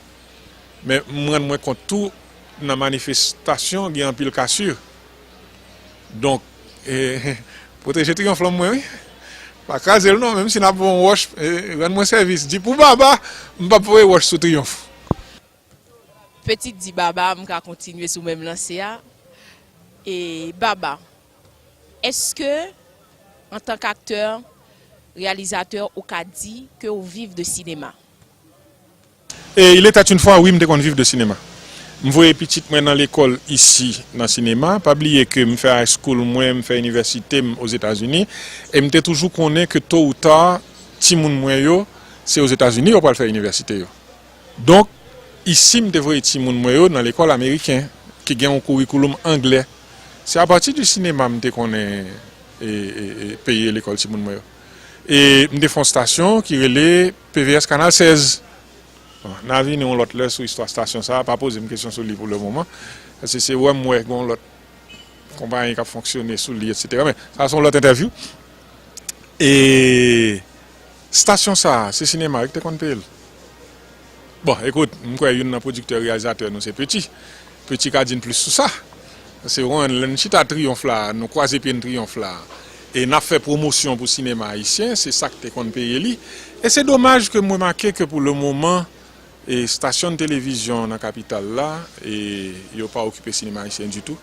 Men m rann mwen kont tou nan manifestasyon gen anpil kasir. Donk, e, pwoteje Triyonf lan mwen wi. Pa kraze l non, menm si n ap voye yon wòch, e, rann mwen sèvis. Di pou Baba, m p ap voye wòch sou Triyonf. Petit di Baba, m ka kontinye sou menm lanse a. E Baba, èske antank aktè, reyalizatè, ou ka di ke ou viv de sinema? E il était une fois, wi, m te konn viv de sinema. M voye pitit mwen nan lekòl isi nan sinema. Pa bliye ke m fè high school mwen, m fè inivèsite m Ozetazini. E m te toujou konnen ke to ou ta, timoun mwen yo, se Ozetazini yo pral fè inivèsite yo. Donk, isi m te voye timoun mwen yo nan lekòl ameriken, ki gen yon kourikouloum anglè. Se apati di sinema m te konnen e, e, e, peye lekòl timoun mwen yo. E m te fè yon stasyon ki rele P V S Kanal sèz. Bon, n a vini yon lòt lè sou istwa stasyon sa a, pa poze m kesyon sou li pou le moman. Paske se wè m wè gen yon lòt konpayi k ap fonksyone sou li, etsetera. Men, sa se yon lòt entèvyou. E stasyon sa a, se sinema wi ki te konn peye l. Bon, ekout, m kwè youn nan pwodiktè, reyalizatè nou se Petit. Petit ka di n plis sou sa. Se wè lè n chita Triyonf la, nou kwaze pye n Triyonf la. E n ap fè pwomosyon pou sinema ayisyen, se sa k te konn peye li. E se domaj ke m remake ke pou le moman, e stasyon televizyon nan kapital la, e yo pa okipe sinema ayisyen ditou.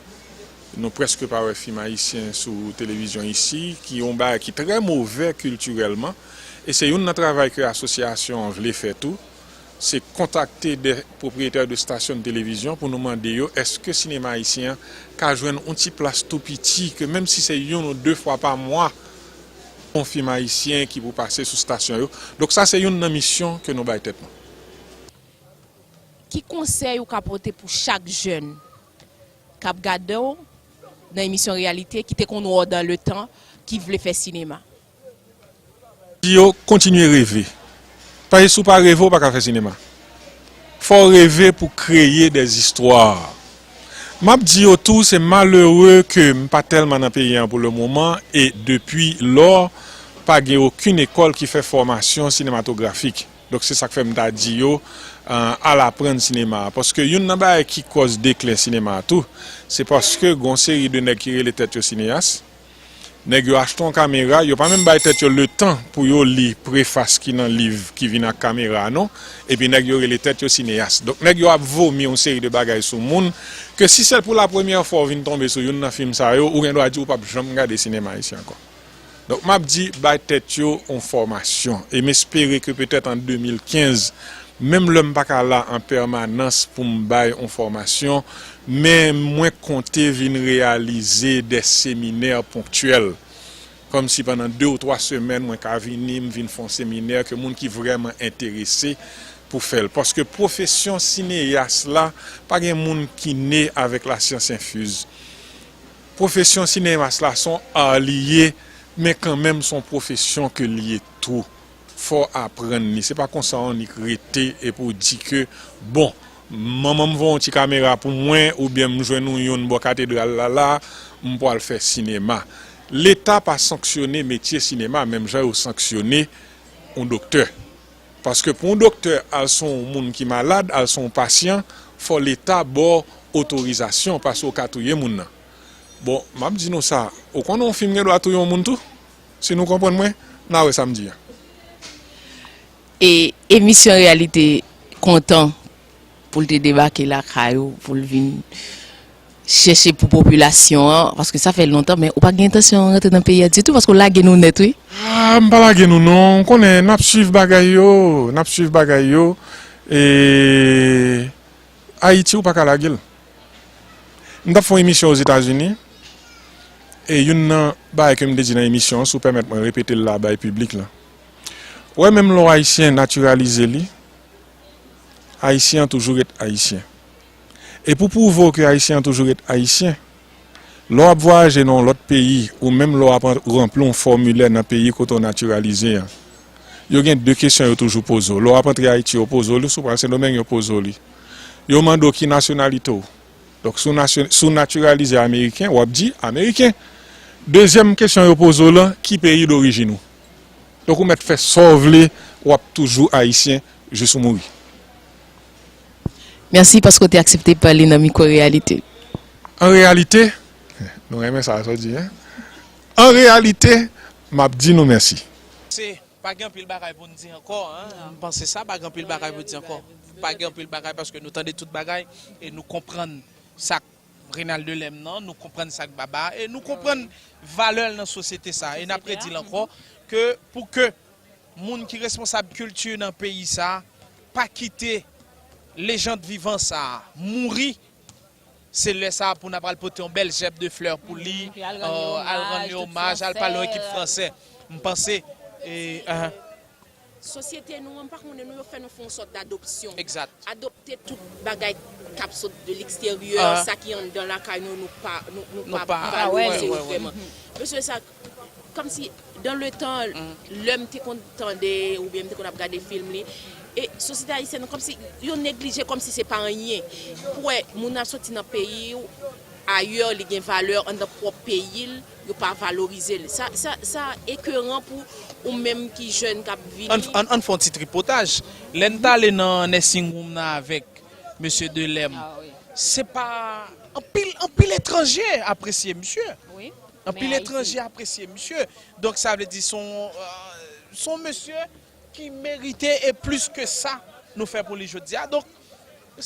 Nou prèske pa wè fim ayisyen sou televizyon isi, ki yon bagay ki trè move kiltirèlman. E se youn nan travay ke asosyasyon an vle fè tou, se kontakte de pwopriyetè de stasyon de televizyon pou nou mande yo èske sinema ayisyen an ka jwenn yon ti plas tou piti, ke menm si se youn ou de fwa pa mwa, yon fim ayisyen ki pou pase sou stasyon yo. Donk sa se youn nan misyon ke nou bay tèt nou. Ki konsèy ou ka pote pou chak jèn k ap gade w nan emisyon reyalite, ki te konn wè w dans le temps, ki vle fè sinema? Di yo kontinye reve. Paske si w pa reve, w pa ka fè sinema. Fò w reve pou kreye des histoires. M ap di yo tou, se malere ke m pa tèlman nan peyi an pou le moman, e depi lò, pa gen okenn ekòl ki fè fòmasyon sinematografik. Donk, se sa k fè m ta di yo, euh, al aprann sinema a. Paske youn nan bagay ki kòz deklen sinema a tou, se paske gon seri de nèg ki rele tèt yo sineyas, nèg yo achte yon kamera, yo pa menm bay tèt yo letan pou yo li prefas ki nan liv ki vin ak kamera a non, epi nèg yo rele tèt yo sineyas. Donk, nèg yo ap vomi yon seri de bagay sou moun, ke si se pou la premyè fwa w vin tonbe sou youn nan fim sa yo, ou gen dwa di ou p ap janm gade sinema ayisyen ankò. Donk, m ap di, bay tèt yo yon fòmasyon. E m espere ke petèt an de mil kenz, menm lè m pa ka la an pèmanans pou m bay yon fòmasyon, men mwen konte vin reyalize de seminè ponktyèl. Kòmsi pandan de ou twa semèn, mwen ka vini, m vin fè yon seminè ke moun ki vrèman enterese pou fè l. Paske pwofesyon sineyas la, pa gen moun ki ne avèk lasyans enfiz. Pwofesyon sineyas la, se yon ar li ye, men kanmenm se yon pwofesyon ke l ye tou. Fò w aprann li. Se pa konsa w annik rete epi w di ke, bon, manman m voye yon ti kamera pou mwen, oubyen m jwenn yon youn bò katedral la la, m pral fè sinema. Leta pa sanksyone metye sinema, menm jan yo sanksyone yon doktè. Paske pou yon doktè al sou yon moun ki malad, al sou yon pasyan, fò Leta ba w otorizasyon, paske w ka touye moun nan. Bon, m ap di nou sa, ou konnen yon fim gen dwa touye yon moun tou? Si nou konprann mwen, n a wè sa m di a. E emisyon reyalite kontan pou l te debake lakay ou, pou l vin chèche pou popilasyon an, paske sa fè lontan, men ou pa gen entansyon rantre nan peyi a ditou, paske w lage nou nèt, wi. Ah, m pa lage nou non, w konnen n ap swiv bagay yo, n ap swiv bagay yo, e Ayiti ou pa ka lage l. M t ap fè yon emisyon Ozetazini, e youn nan bagay ke m te di nan emisyon an, si w pèmèt mwen repete l la bay piblik la. Ou wè, menm lè w ayisyen natiralize li, Ayisyen an toujou ret Ayisyen. E pou pwouve w ke Ayisyen an toujou ret Ayisyen, lè w ap vwayaje nan yon lòt peyi, ou menm lè w ap an-, ranpli yon fòmilè nan peyi kote w natiralize an, yo gen de kesyon yo toujou poze w. Lè w ap antre Ayiti, yo poze w li, si w pral Sendomeng, yo poze w li. Yo mande w ki nasyonalite w. Donk, si w nasyon-, si w natiralize ameriken, w ap di ameriken. Dezyèm kesyon yo poze w lan, ki peyi dorijin ou? Donk, ou mèt fè sa w vle, w ap toujou ayisyen jis ou mouri. Mèsi paske w te aksepte pale nan Mikwo Reyalite. An reyalite, nou renmen sa, sa w di, en? An reyalite, m ap di nou mèsi. Se pa gen anpil bagay pou n di ankò, en. M panse sa, pa gen anpil bagay pou di ankò. Pa gen anpil bagay paske nou tande tout bagay e nou konprann sa k Renald Delem nan, nou konprann sa k Baba, e nou konprann valè l nan sosyete sa. E n ap redi l ankò, ke pou ke moun ki responsab kilti nan peyi sa pa kite lejand vivan sa mouri, se lè sa pou n ap al pote yon bèl jèb de flè pou li, al rann li omaj, al pale yon ekip fransè. M panse, e, ahan. Sosyete nou an, m pa konnen nou, yo fè nou fè yon sòt dadopsyon. Egzat. Adopte tout bagay k ap sot de leksteryè, sa ki anndan lakay nou, nou pa, nou, nou pa valorize yo vrèman. Mesye, sa, kòmsi, dans le temps, lè m te konn tande, oubyen m te konn ap gade fim li, e sosyete ayisyèn nan, kòmsi, yo neglije, kòmsi se pa anyen. Pou wè, moun nan soti nan peyi w, ayè, li gen valè anndan pwòp peyi l, yo pa valorize l. Sa, sa, sa ekeran pou ou menm ki jèn k ap vini. Ann, ann, ann fè yon ti tripotaj. Lè n t ale nan nursing room nan avèk mesye Delem, se pa anpil, anpil etranje apresye misye. Anpil etranje apresye misye. Donk, sa vle di se yon, euh, se yon mesye ki merite e plis ke sa nou fè pou li jodi a. Donk,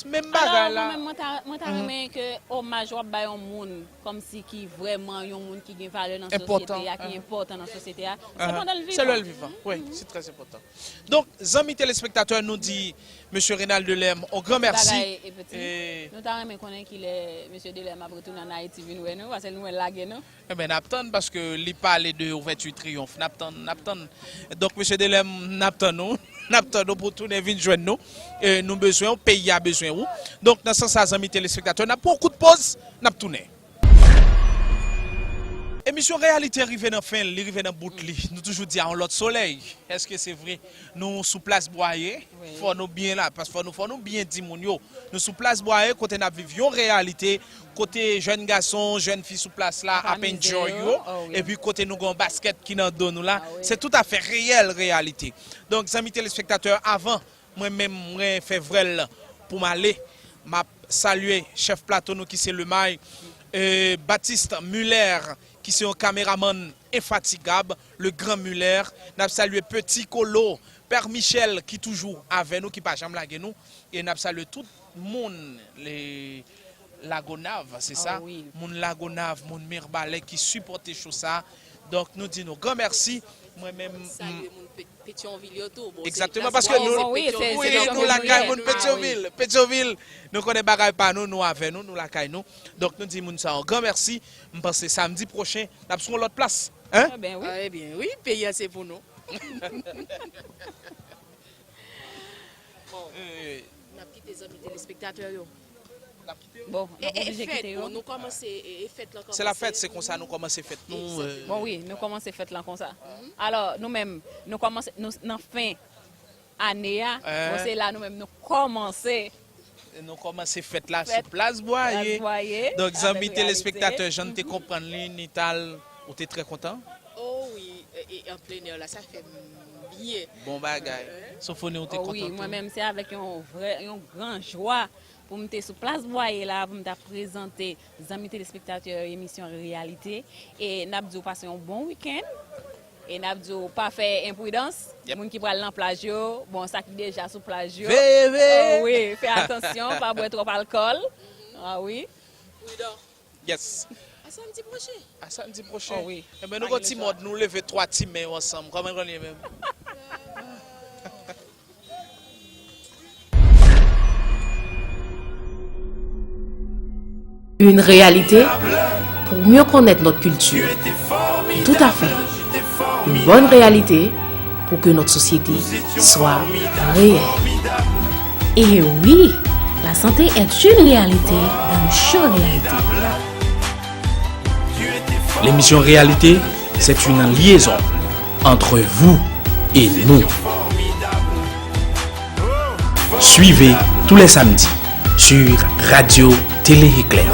menm bagay la. Alò, mwen menm, mwen ta, mwen ta renmen ke omaj w ap bay yon moun kòmsi ki vrèman yon moun ki gen valè nan sosyete a, ki enpòtan nan sosyete a. Se pandan l vivan. Se lè l vivan, wi, se trè enpòtan. Donk, zanmi telespektatè, nou di Mesye Renald Delèm, on gran mèsi. Bagay, e, piti, e, nou ta renmen konnen kilè mesye Delèm ap retounen ann Ayiti vin wè nou, paske nou wè l lage nou. Enben, n ap tann, paske li pale de ouvèti triyonf. N ap tann, n ap tann. Donk, mesye Delèm, n ap tann ou. N ap tann ou pou tounen vin jwenn nou. E, nou bezwen w, peyi a bezwen ou. Donk, nan sans sa, zanmi telespektatè, n ap pran yon kout poz, n ap tounen. Emisyon Reyalite rive nan fen l, li rive nan bout li. Nou toujou di a yon lòt solèy. Èske se vre? Nou sou plas Bwaye. Wi. Fò nou byen la, paske fò nou, fò nou byen di moun yo. Nou sou plas Bwaye, kote n ap viv yon reyalite, kote jèn gason, jèn fi sou plas la ap enjoy yo, epi kote nou gen yon baskèt ki nan do nou la. Se toutafè reyèl, reyalite. Donk, zanmi telespektatè, avan mwen menm mwen fè vwèl pou m ale, m ap salye chèf plato nou ki se Lemay, e, Baptiste Muller, ki se yon kameramann enfatigab, le grand Muller. N ap salye Petit Kolo, Pè Michel ki toujou avè nou, ki pa janm lage nou. E n ap salye tout moun, le, Lagonav, se sa? Wi. Moun Lagonav, moun Mirbalè ki sipòte cho sa. Donk, nou di nou gran mèsi. Mwen menm, salye moun Pet-, Petyonvil yo tou. Bon, egzakteman, paske nou, wi, nou lakay moun Petyonvil. Petyonvil, nou konnen bagay pa nou, nou avè nou, nou lakay nou. Donk, nou di moun sa yon gran mèsi. M panse samdi pwochen, n ap sou yon lòt plas. Hein? Ebyen, wi. Ah, ebyen, wi, peyi a se pou nou. Bon, n ap kite zanmi telespektatè yo. Bon, n ap oblije kite yo. Bon, nou kòmanse, e, e fèt lan kòmanse. Se la fèt, se konsa nou kòmanse fèt nou, e. Bon, wi, nou kòmanse fèt lan konsa. Alò, nou menm, nou kòmanse, nou nan fen ane a, bon, se la nou menm nou kòmanse. Nou kòmanse fèt la sou plas Bwaye. Donk, zanmi telespektatè, jan n te konprann li, Nital, ou te trè kontan? Oh wi, e, e, an plenè la, sa fè m byen. Bon bagay. Sofoni, ou te kontan tou? Oh wi, mwen menm, se avèk yon vrè, yon gran jwa pou m te sou plas Bwaye la, pou m ta prezante zanmi telespektatè emisyon Reyalite. E n ap di w pase yon bon wikenn. E n ap di w pa fè enpridans. Yep. Moun ki pral nan plaj yo, bon, sa ki deja sou plaj yo. Veye, veye. Oh wi, fè atansyon, pa bwè twòp alkòl. Ah wi. Pridan. Yes. A samdi pwochen. A samdi pwochen. Oh wi. Enben, nou gon ti mòd, nou leve twa ti men yo ansanm. Kòman l konn ye menm? Une réalité pour mieux connaître notre culture. Tout à fait. Une bonne réalité pour que notre société soit réelle. Et oui, la santé est une réalité dans Show Réalité. L'émission Réalité, c'est une liaison entre vous et nous. Suivez tous les samedis sur Radio Télé Éclair.